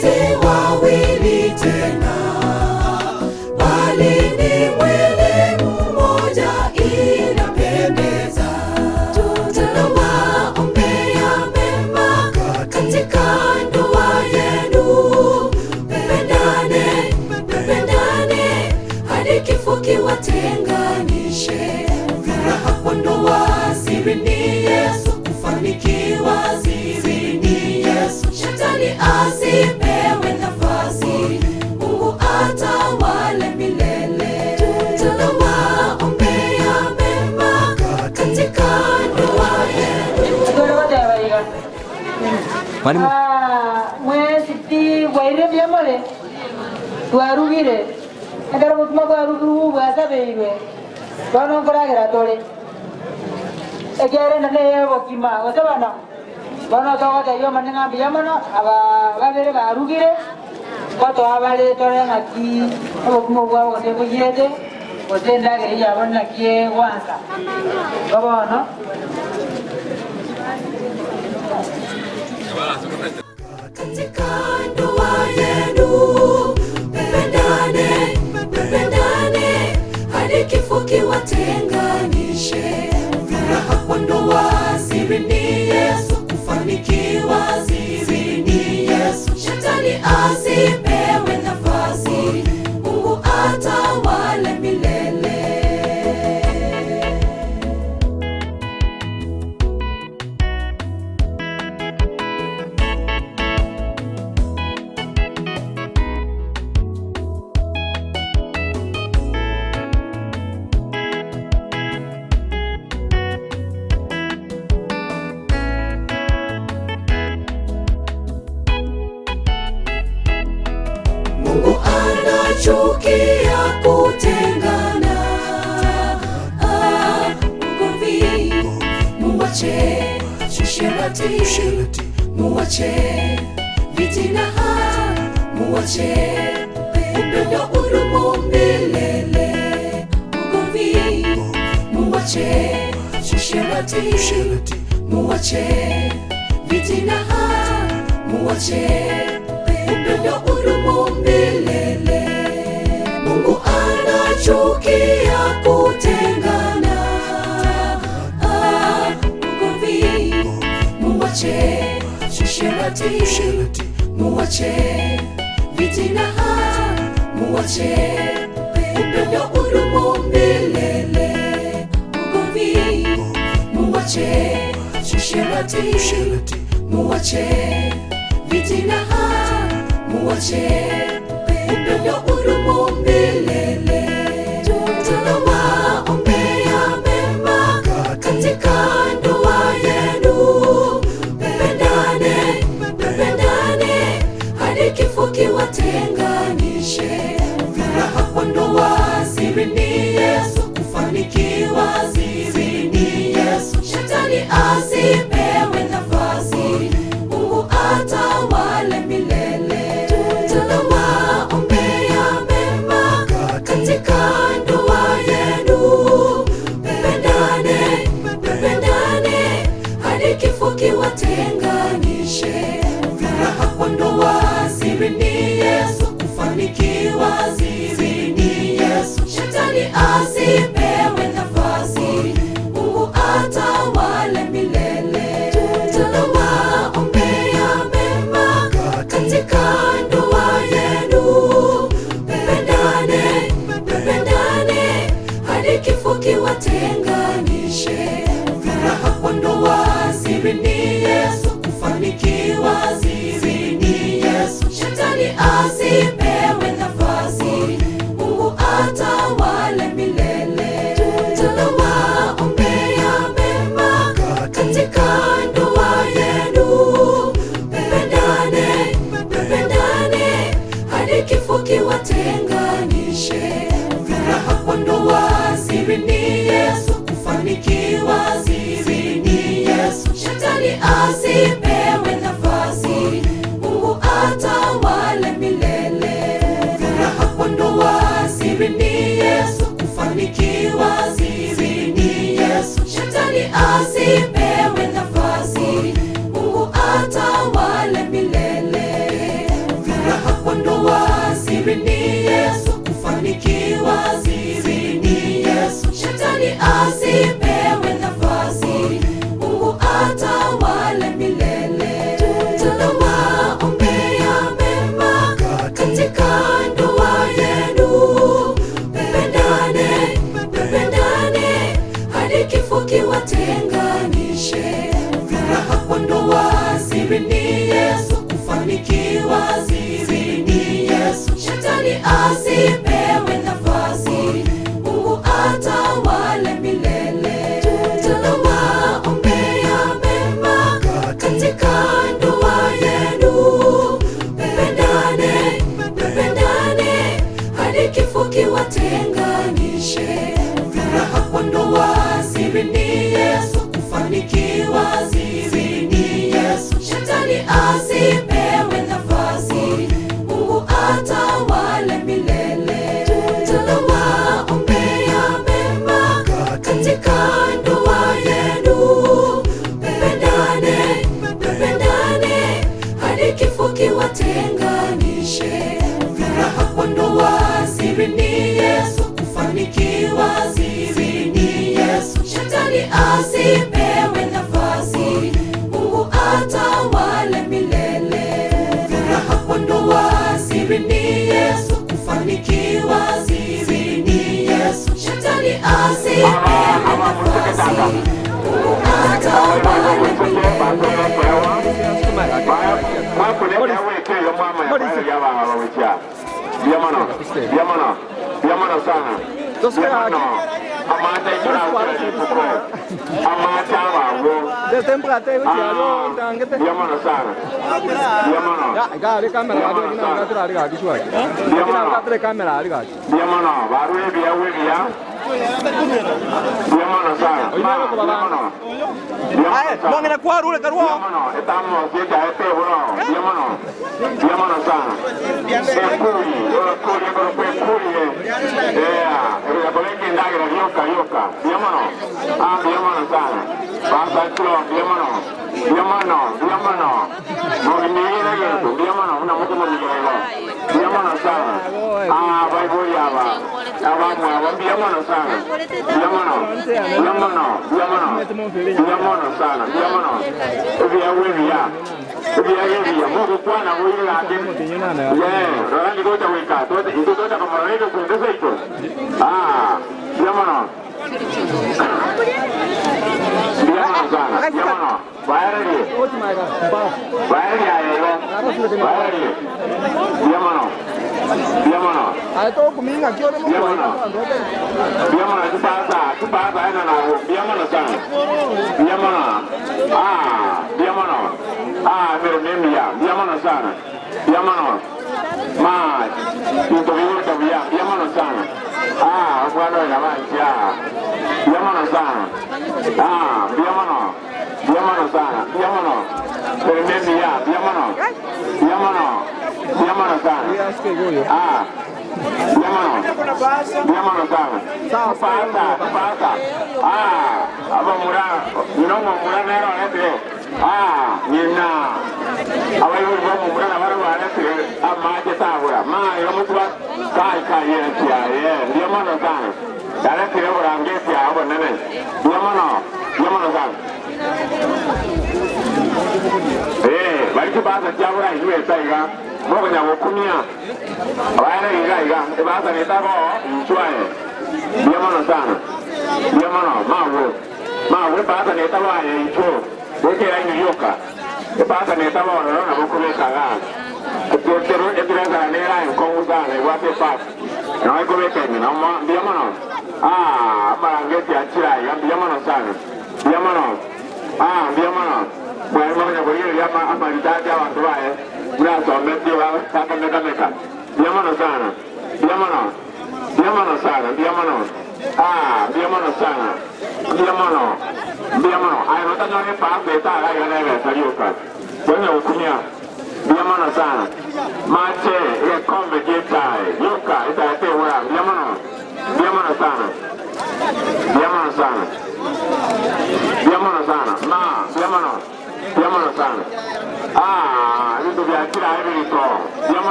si wawili tena, bali ni mwili mmoja. Inapendeza. Tunawaombea mema katika ndoa yenu, mpendane, mpendane hadi kifo kiwatenganishe. Furaha kwa ndoa, siri ni Yesu, kufanikiwa siri ni Yesu. Shetani asipewe nafasi, Mungu atawale milele. Tunawaombea mema katika ndoa Mwalimu. Ah, mwesi pi bwaire mbuya more twarugire ekero bokima bwarugirwe bwasabeirwe bono nkoragera tore ekiarenda neye bokima gose bono bono togotebia omone ng'a mbuya mono aba babere barugire gotoa bare tore ng'aki obokima bwabo gose boyete gose endagera yabo naki egwansa bo bono. Katika ndoa yenu mpendane, mpendane hadi kifo kiwatenganishe. Furaha kwa ndoa siri ni Yesu, kufanikiwa siri ni Yesu. Shetani asipewe nafasi, Mungu atawale milele. Mungu anachukia kutengana. Ah, ugomvi muwache, usherati muwache, fitina muwache, upendo udumu milele. Ugomvi muwache, usherati muwache, fitina muwache, upendo udumu milele. Mungu anachukia kutengana. Ah, ugomvi muwache, usherati muwache, fitina muwache, upendo udumu milele. Ugomvi muwache, usherati muwache, fitina muwache, upendo udumu milele. Tunawaombea mema katika ndoa yenu, mpendane, mpendane hadi kifo kiwatenganishe. Furaha kwa ndoa siri ni Yesu, kufanikiwa siri ni Yesu. Shetani asipewe nafasi, Mungu atawale milele. Tunawaombea mema katika ndoa yenu, mpendane, mpendane hadi kifo kiwatenganishe. Furaha kwa ndoa siri ni Yesu, kufanikiwa siri ni Yesu. Shetani asipewe nafasi, Mungu atawale milele. Tunawaombea mema katika ndoa yenu, mpendane, mpendane hadi kifo kiwatenganishe. Furaha kwa ndoa siri ni Yesu, kufanikiwa siri ni Yesu. Shetani asipewe nafasi, Mungu atawale milele. Tunawaombea mema katika ndoa yenu, mpendane, mpendane hadi kifo kiwatenganishe. Furaha kwa ndoa siri ni Yesu, kufanikiwa siri ni Yesu. Shetani asipewe nafasi, Mungu atawale milele. Furaha kwa ndoa siri ni Yesu, kufanikiwa siri ni Yesu. Shetani asipewe nafasi, Mungu atawale milele. Furaha kwa ndoa siri ni Yesu, kufanikiwa siri ni Yesu. Shetani asipewe nafasi, Mungu atawale milele. Tunawaombea mema katika ndoa yenu, mpendane, mpendane hadi kifo kiwatenganishe. Furaha kwa ndoa siri ni Yesu, kufanikiwa siri ni Yesu. Shetani asipewe nafasi, Mungu atawale milele. kifo kiwatenganishe. Furaha kwa ndoa, siri ni Yesu, kufanikiwa siri ni Yesu. Shetani asipewe nafasi, Mungu atawale milele. Furaha kwa ndoa, siri ni Yesu, kufanikiwa siri ni Yesu. Shetani asipewe nafasi, Mungu atawale Mwang'ina kwarure karwo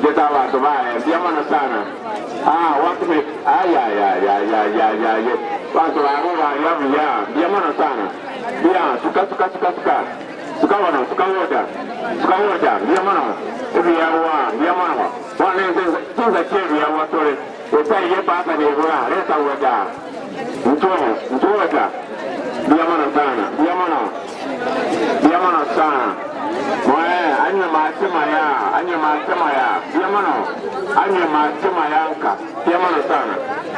Leta abantu baye mbuya mono sana. Ah, watume ay ay ay ay ay ay ay. Bantu babo baya buya mbuya mono sana. Mbuya suka suka suka suka. Suka wono suka woja. Suka woja mbuya mono. Ebiyawa mbuya mono. Wane tinza cheru ya watore. Otaye pasa ni bora leta woja. Mtu mtu woja. Mbuya mono sana. Mbuya mono. Mbuya mono sana. Mwe anywe masema ya anywe masema ya mbuya mono. Anywe masema yanka. Mbuya mono sana.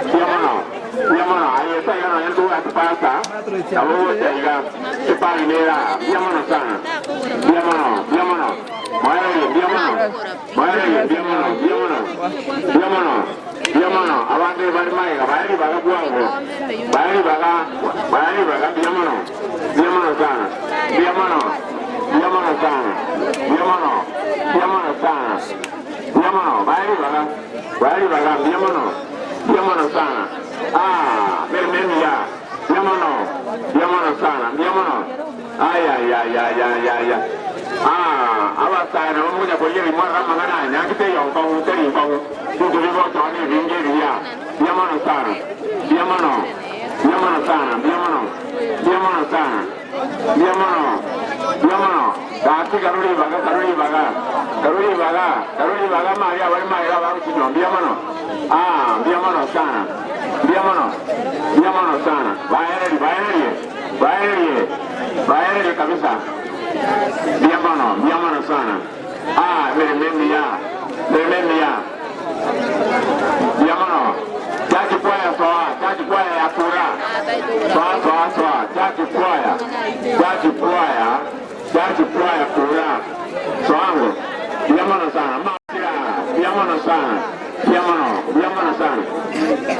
Mbuya mono. Mbuya mono. Ayeta yono yendu atipasa. Abo wote iga. Ipali nera. Mbuya mono sana. Mbuya mono. Mbuya mono. Mwe mbuya mono. Mwe mbuya mono. Mbuya mono. Mbuya mono. Mbuya mono. Abande bari maega bari baga bwango. Bari baga bari baga mbuya mono. Mbuya mono sana. Mbuya mono. Mbuya mono sana. Mbuya mono. Mbuya mono sana. Mbuya mono. Bari baga bari baga mbuya mono. Mbuya mono sana. Ah, mimi ya. Mbuya mono. Mbuya mono sana. Mbuya mono. Ay ay ay ay ay ay. ay. Ah, abasana bamunya kulia limwa kama ngana nyakite yonko teri yonko. Tundu bibo toni vingi vya. Mbuya mono sana. Mbuya mono. Mbuya mono sana. Mbuya mono. Mbuya mono sana. Mbuya mono. Mbuya mono. Gati karuri baga karuri baga. Karuri baga karuri baga mali abali mali abarukinyo mbuya mono. Ah, mbuya mono sana. Mbuya mono. Mbuya mono sana. Baereri baereri. Baereri. Baereri kabisa. Mbuya mono, mbuya mono sana. Ah, mere mimi ya. Mere mimi ya. Mbuya mono. Chachi kwaya soa, chachi kwaya ya kura. Soa soa soa, chachi kwaya. Chachi kwaya, chachi kwaya kura. Soango. Mbuya mono sana. Ma mbuya mono sana. Mbuya mono, mbuya mono sana.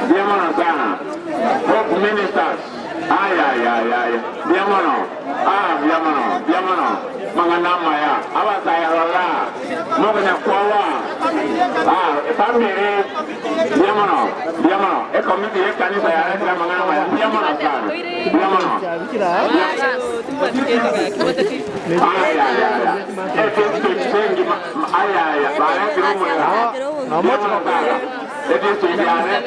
Mbuya mono sana. Hope ministers. Ay ay ay ay. Mbuya mono. Ah, mbuya mono, mbuya mono. Mangana maya. Abasaya lola. Moganya kwawa. Ah, family. Mbuya mono, mbuya mono. E committee ye kanisa ya leta mangana maya. Mbuya mono sana. Mbuya mono. Ay ay ay. E district sengi ay ay ay. Bale kirumu ya. Mbuya mono sana. E district ya le.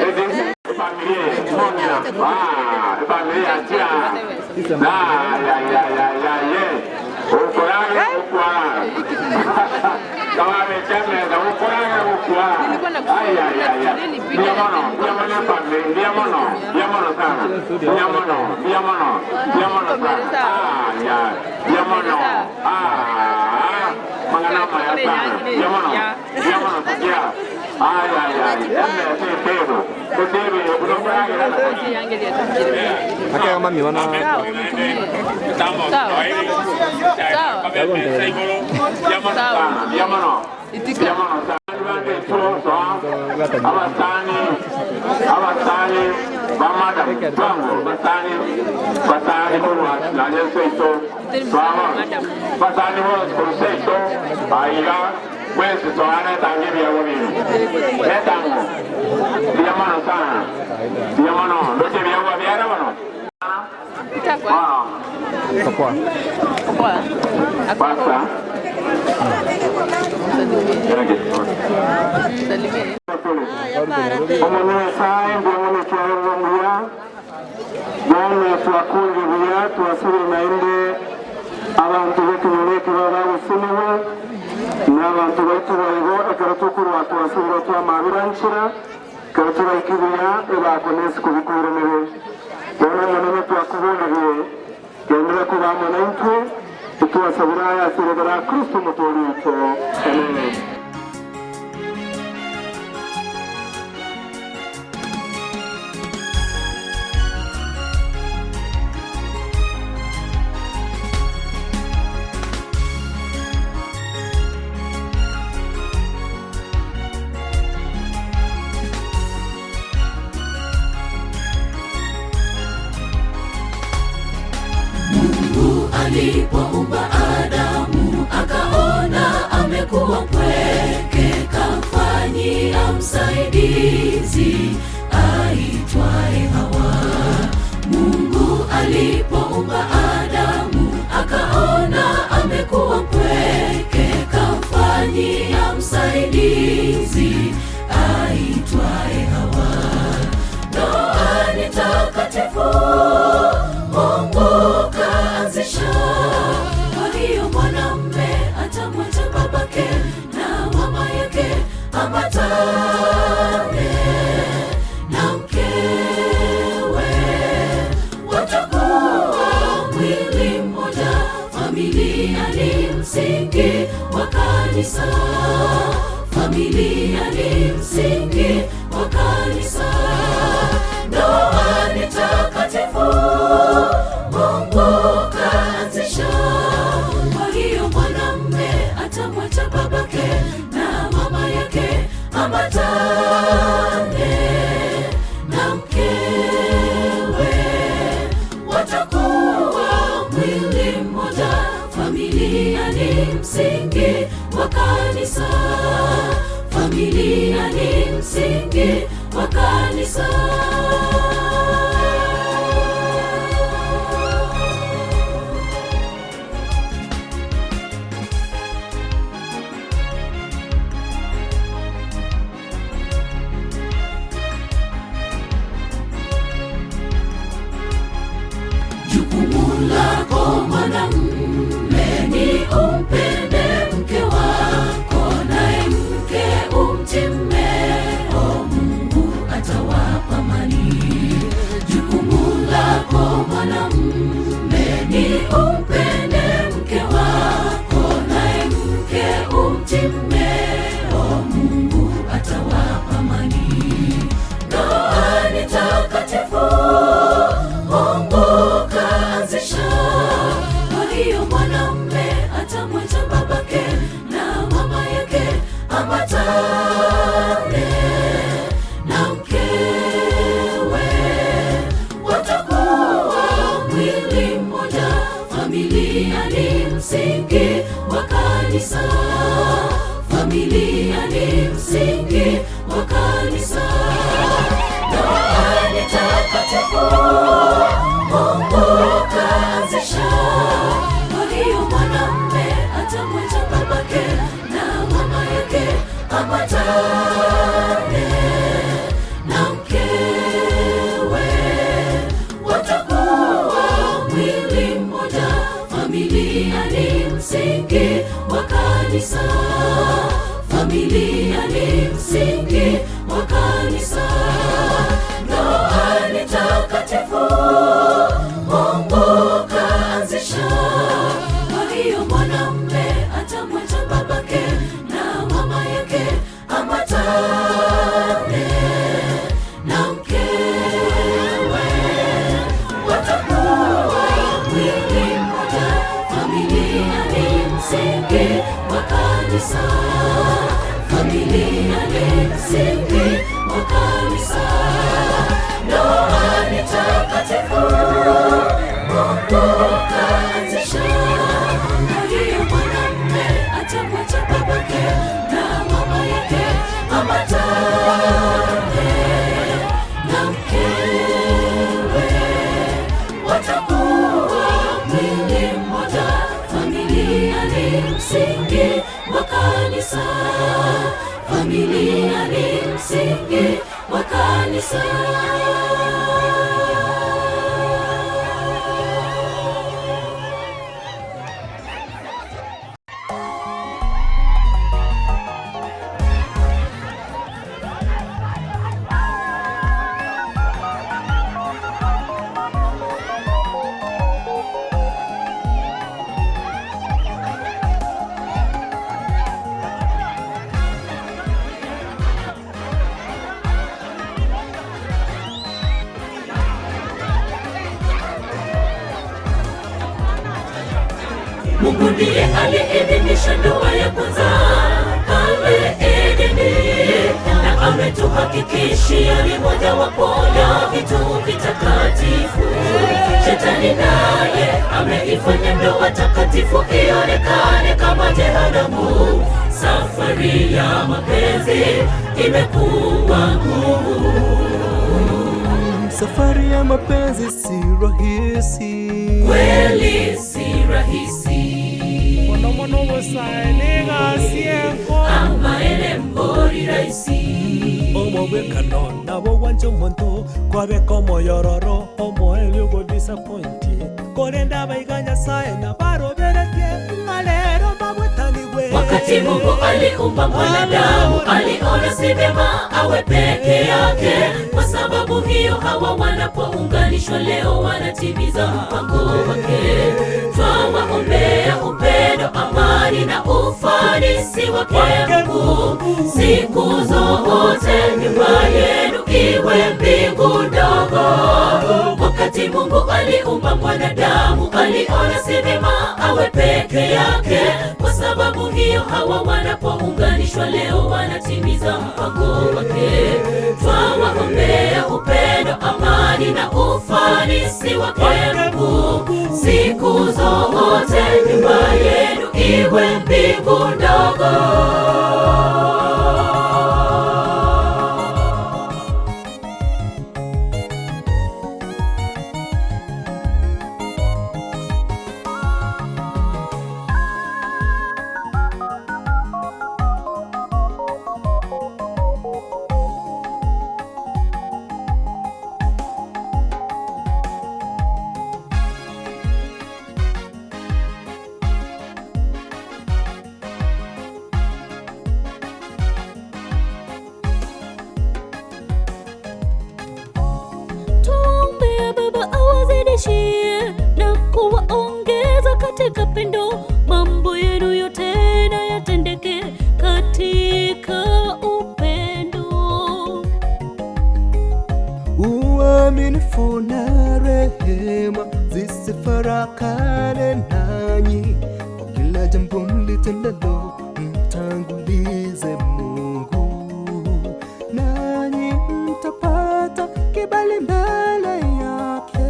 E district familia monya. Ah, familia chia. Ah, ya ya ya ya ye. Ukorage ukwa. Kama mechame za ukorage ukwa. Ay ay ay ay. Mbuya mono, mbuya mono family, mbuya mono, mbuya mono sana. Mbuya mono, mbuya mono, mbuya mono sana. Ah, ya. Mbuya mono. Ah. Mangana maya sana. Mbuya mono. Mbuya mono sikia. Ay ay ay. Eme se tebo. Se tebe unokorage na. Akega mami wana. Abasani, abasani, bamadam, bango, basani, basani korwa nanye seito, swama, basani bo seito, aiga, wesi soana tangi biya wobi, netango, biya mono sana, biya mono, doche biya wa biya mono. Ah, Kwa. basta. Omunyesaye ndiamunekyalirwa muya bone twakunje buya twasubire nainde abantu bekinyoleke babagusumiwe n'abantu baitu baibo ekero tukurwa twasubire twamabiranchira ekero turaika buya ebakonesi kubikuirenere bono omonene twakuboneriwe gendera kubamwe naintwe etwasabira ayasirebera Kristo mutoli wito amen. Mungu alipoumba Adamu akaona amekuwa mpweke, kamfanyia msaidizi aitwaye Hawa. Mungu alipoumba Adamu akaona amekuwa mpweke, kamfanyia msaidizi Familia ni msingi wa kanisa. Ndoa ni takatifu, Mungu kaanzisha. Kwa hiyo mwanamme atamwacha babake na mama yake, ambatane na mkewe, watakuwa mwili mmoja. Familia ni msingi wa kanisa. Familia ni msingi wa kanisa. Jukumu lako mwanamume ni umpende mke wako, naye mke umtii mmeo, Mungu atawapa amani. Jukumu lako mwanamume ni umpende mke wako, naye mke umtii mmeo, Mungu atawapa amani. Ndoa ni takatifu, Mungu kaanzisha. Kwa hiyo mwanamume atamwacha babake na mama yake, ambatane na mkewe, watakuwa mwili mmoja. Familia ni msingi wa kanisa. Familia ni msingi wa kanisa. Ndoa ni takatifu, Mungu kaanzisha. Kwa hiyo mwanamume atamwacha babake na mama yake, ambatane na mkewe, watakuwa mwili mmoja. Familia ni msingi wa kanisa. Familia ni msingi wa kanisa. Ndoa ni takatifu, Mungu kaanzisha. Kwa hiyo mwanamume atamwacha babake na mama yake, ambatane na mkewe, watakuwa mwili mmoja. Familia ni msingi wa kanisa. Familia ni msingi wa kanisa. Ndoa ni takatifu, Mungu kaanzisha. Kwa hiyo mwanamume atamwacha babake na mama yake, ambatane na mkewe, watakuwa mwili mmoja. Familia ni msingi wa kanisa. Familia ni msingi wa kanisa. Mungu ndiye aliidhinisha ndoa ya kwanza pale Edeni, na ametuhakikishia ni mojawapo ya vitu vitakatifu. Shetani naye ameifanya ndoa takatifu ionekane kama jehanamu. Safari ya mapenzi imekuwa ngumu. Safari ya mapenzi si rahisi, Kweli si rahisi. Amaene mbori rahisi. Omobwekano nabo gwanja omonto kwabeka omoyororo omoerio ogodisappointi korenda abaiga Nyasaye nabaroberetie ng'a lero mbabwetanigwe. Wakati Mungu aliumba mwanadamu, aliona si vyema awe peke yake. Kwa sababu hiyo, hawa wanapounganishwa leo wanatimiza mpango wake. Twawaombea upendo, amani na ufa. ufanisi wake mkuu. Siku zote nyumba yenu iwe mbingu ndogo. Wakati Mungu aliumba mwanadamu, aliona si vyema awe peke yake. Kwa sababu hiyo, hawa wanapounganishwa leo wanatimiza mpango wake. Twawaombea upendo, amani na ufanisi wake mkuu. Siku zote nyumba yenu iwe mbingu ndogo. Tuombe Baba awazidishie na kuwaongeza katika pendo, mambo yenu yote na yatendeke katika upendo. Uaminifu na rehema zisifarakane nanyi, kwa kila jambo mlitendalo, mtangulize Mungu, nanyi mtapata kibali mbele yake.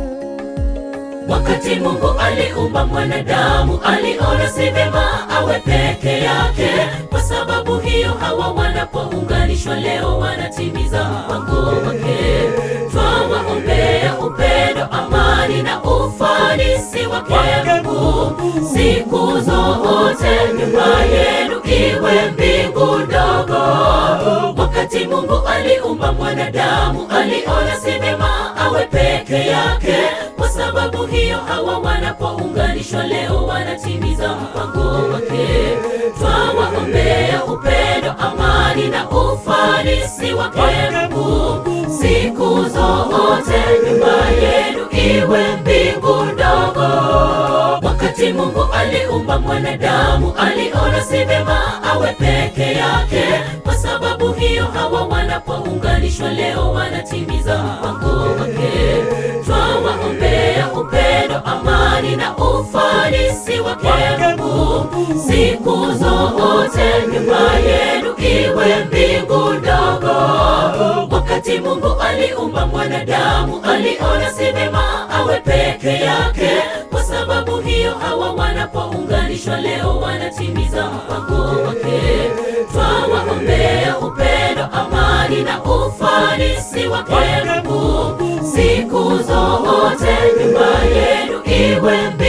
Wakati Mungu aliumba mwanadamu, aliona si vyema awe peke yake. Kwa sababu hiyo, hawa wanapounganishwa leo wanatimiza mpango wake. Twawaombea upendo, amani na ufanisi wake mkuu. Siku zote nyumba yenu iwe mbingu ndogo. Wakati Mungu aliumba mwanadamu, aliona si vyema awe peke yake. Kwa sababu hiyo, hawa wanapounganishwa leo wanatimiza mpango wake. Twawaombea upendo, amani na ufanisi wake mkuu. Siku zote nyumba yenu iwe mbingu ndogo. Wakati Mungu aliumba mwanadamu, aliona si vyema awe peke yake. Kwa sababu hiyo, hawa wanapounganishwa leo wanatimiza mpango wake. Twawaombea upendo, amani na ufanisi wake mkuu. Siku zote nyumba yenu iwe mbingu ndogo. Wakati Mungu aliumba mwanadamu, aliona si vyema awe peke yake. Kwa sababu hiyo, hawa wanapounganishwa leo wanatimiza mpango wake. Twawaombea upendo, amani na ufanisi wake mkuu. Siku zote nyumba yenu iwe mbingu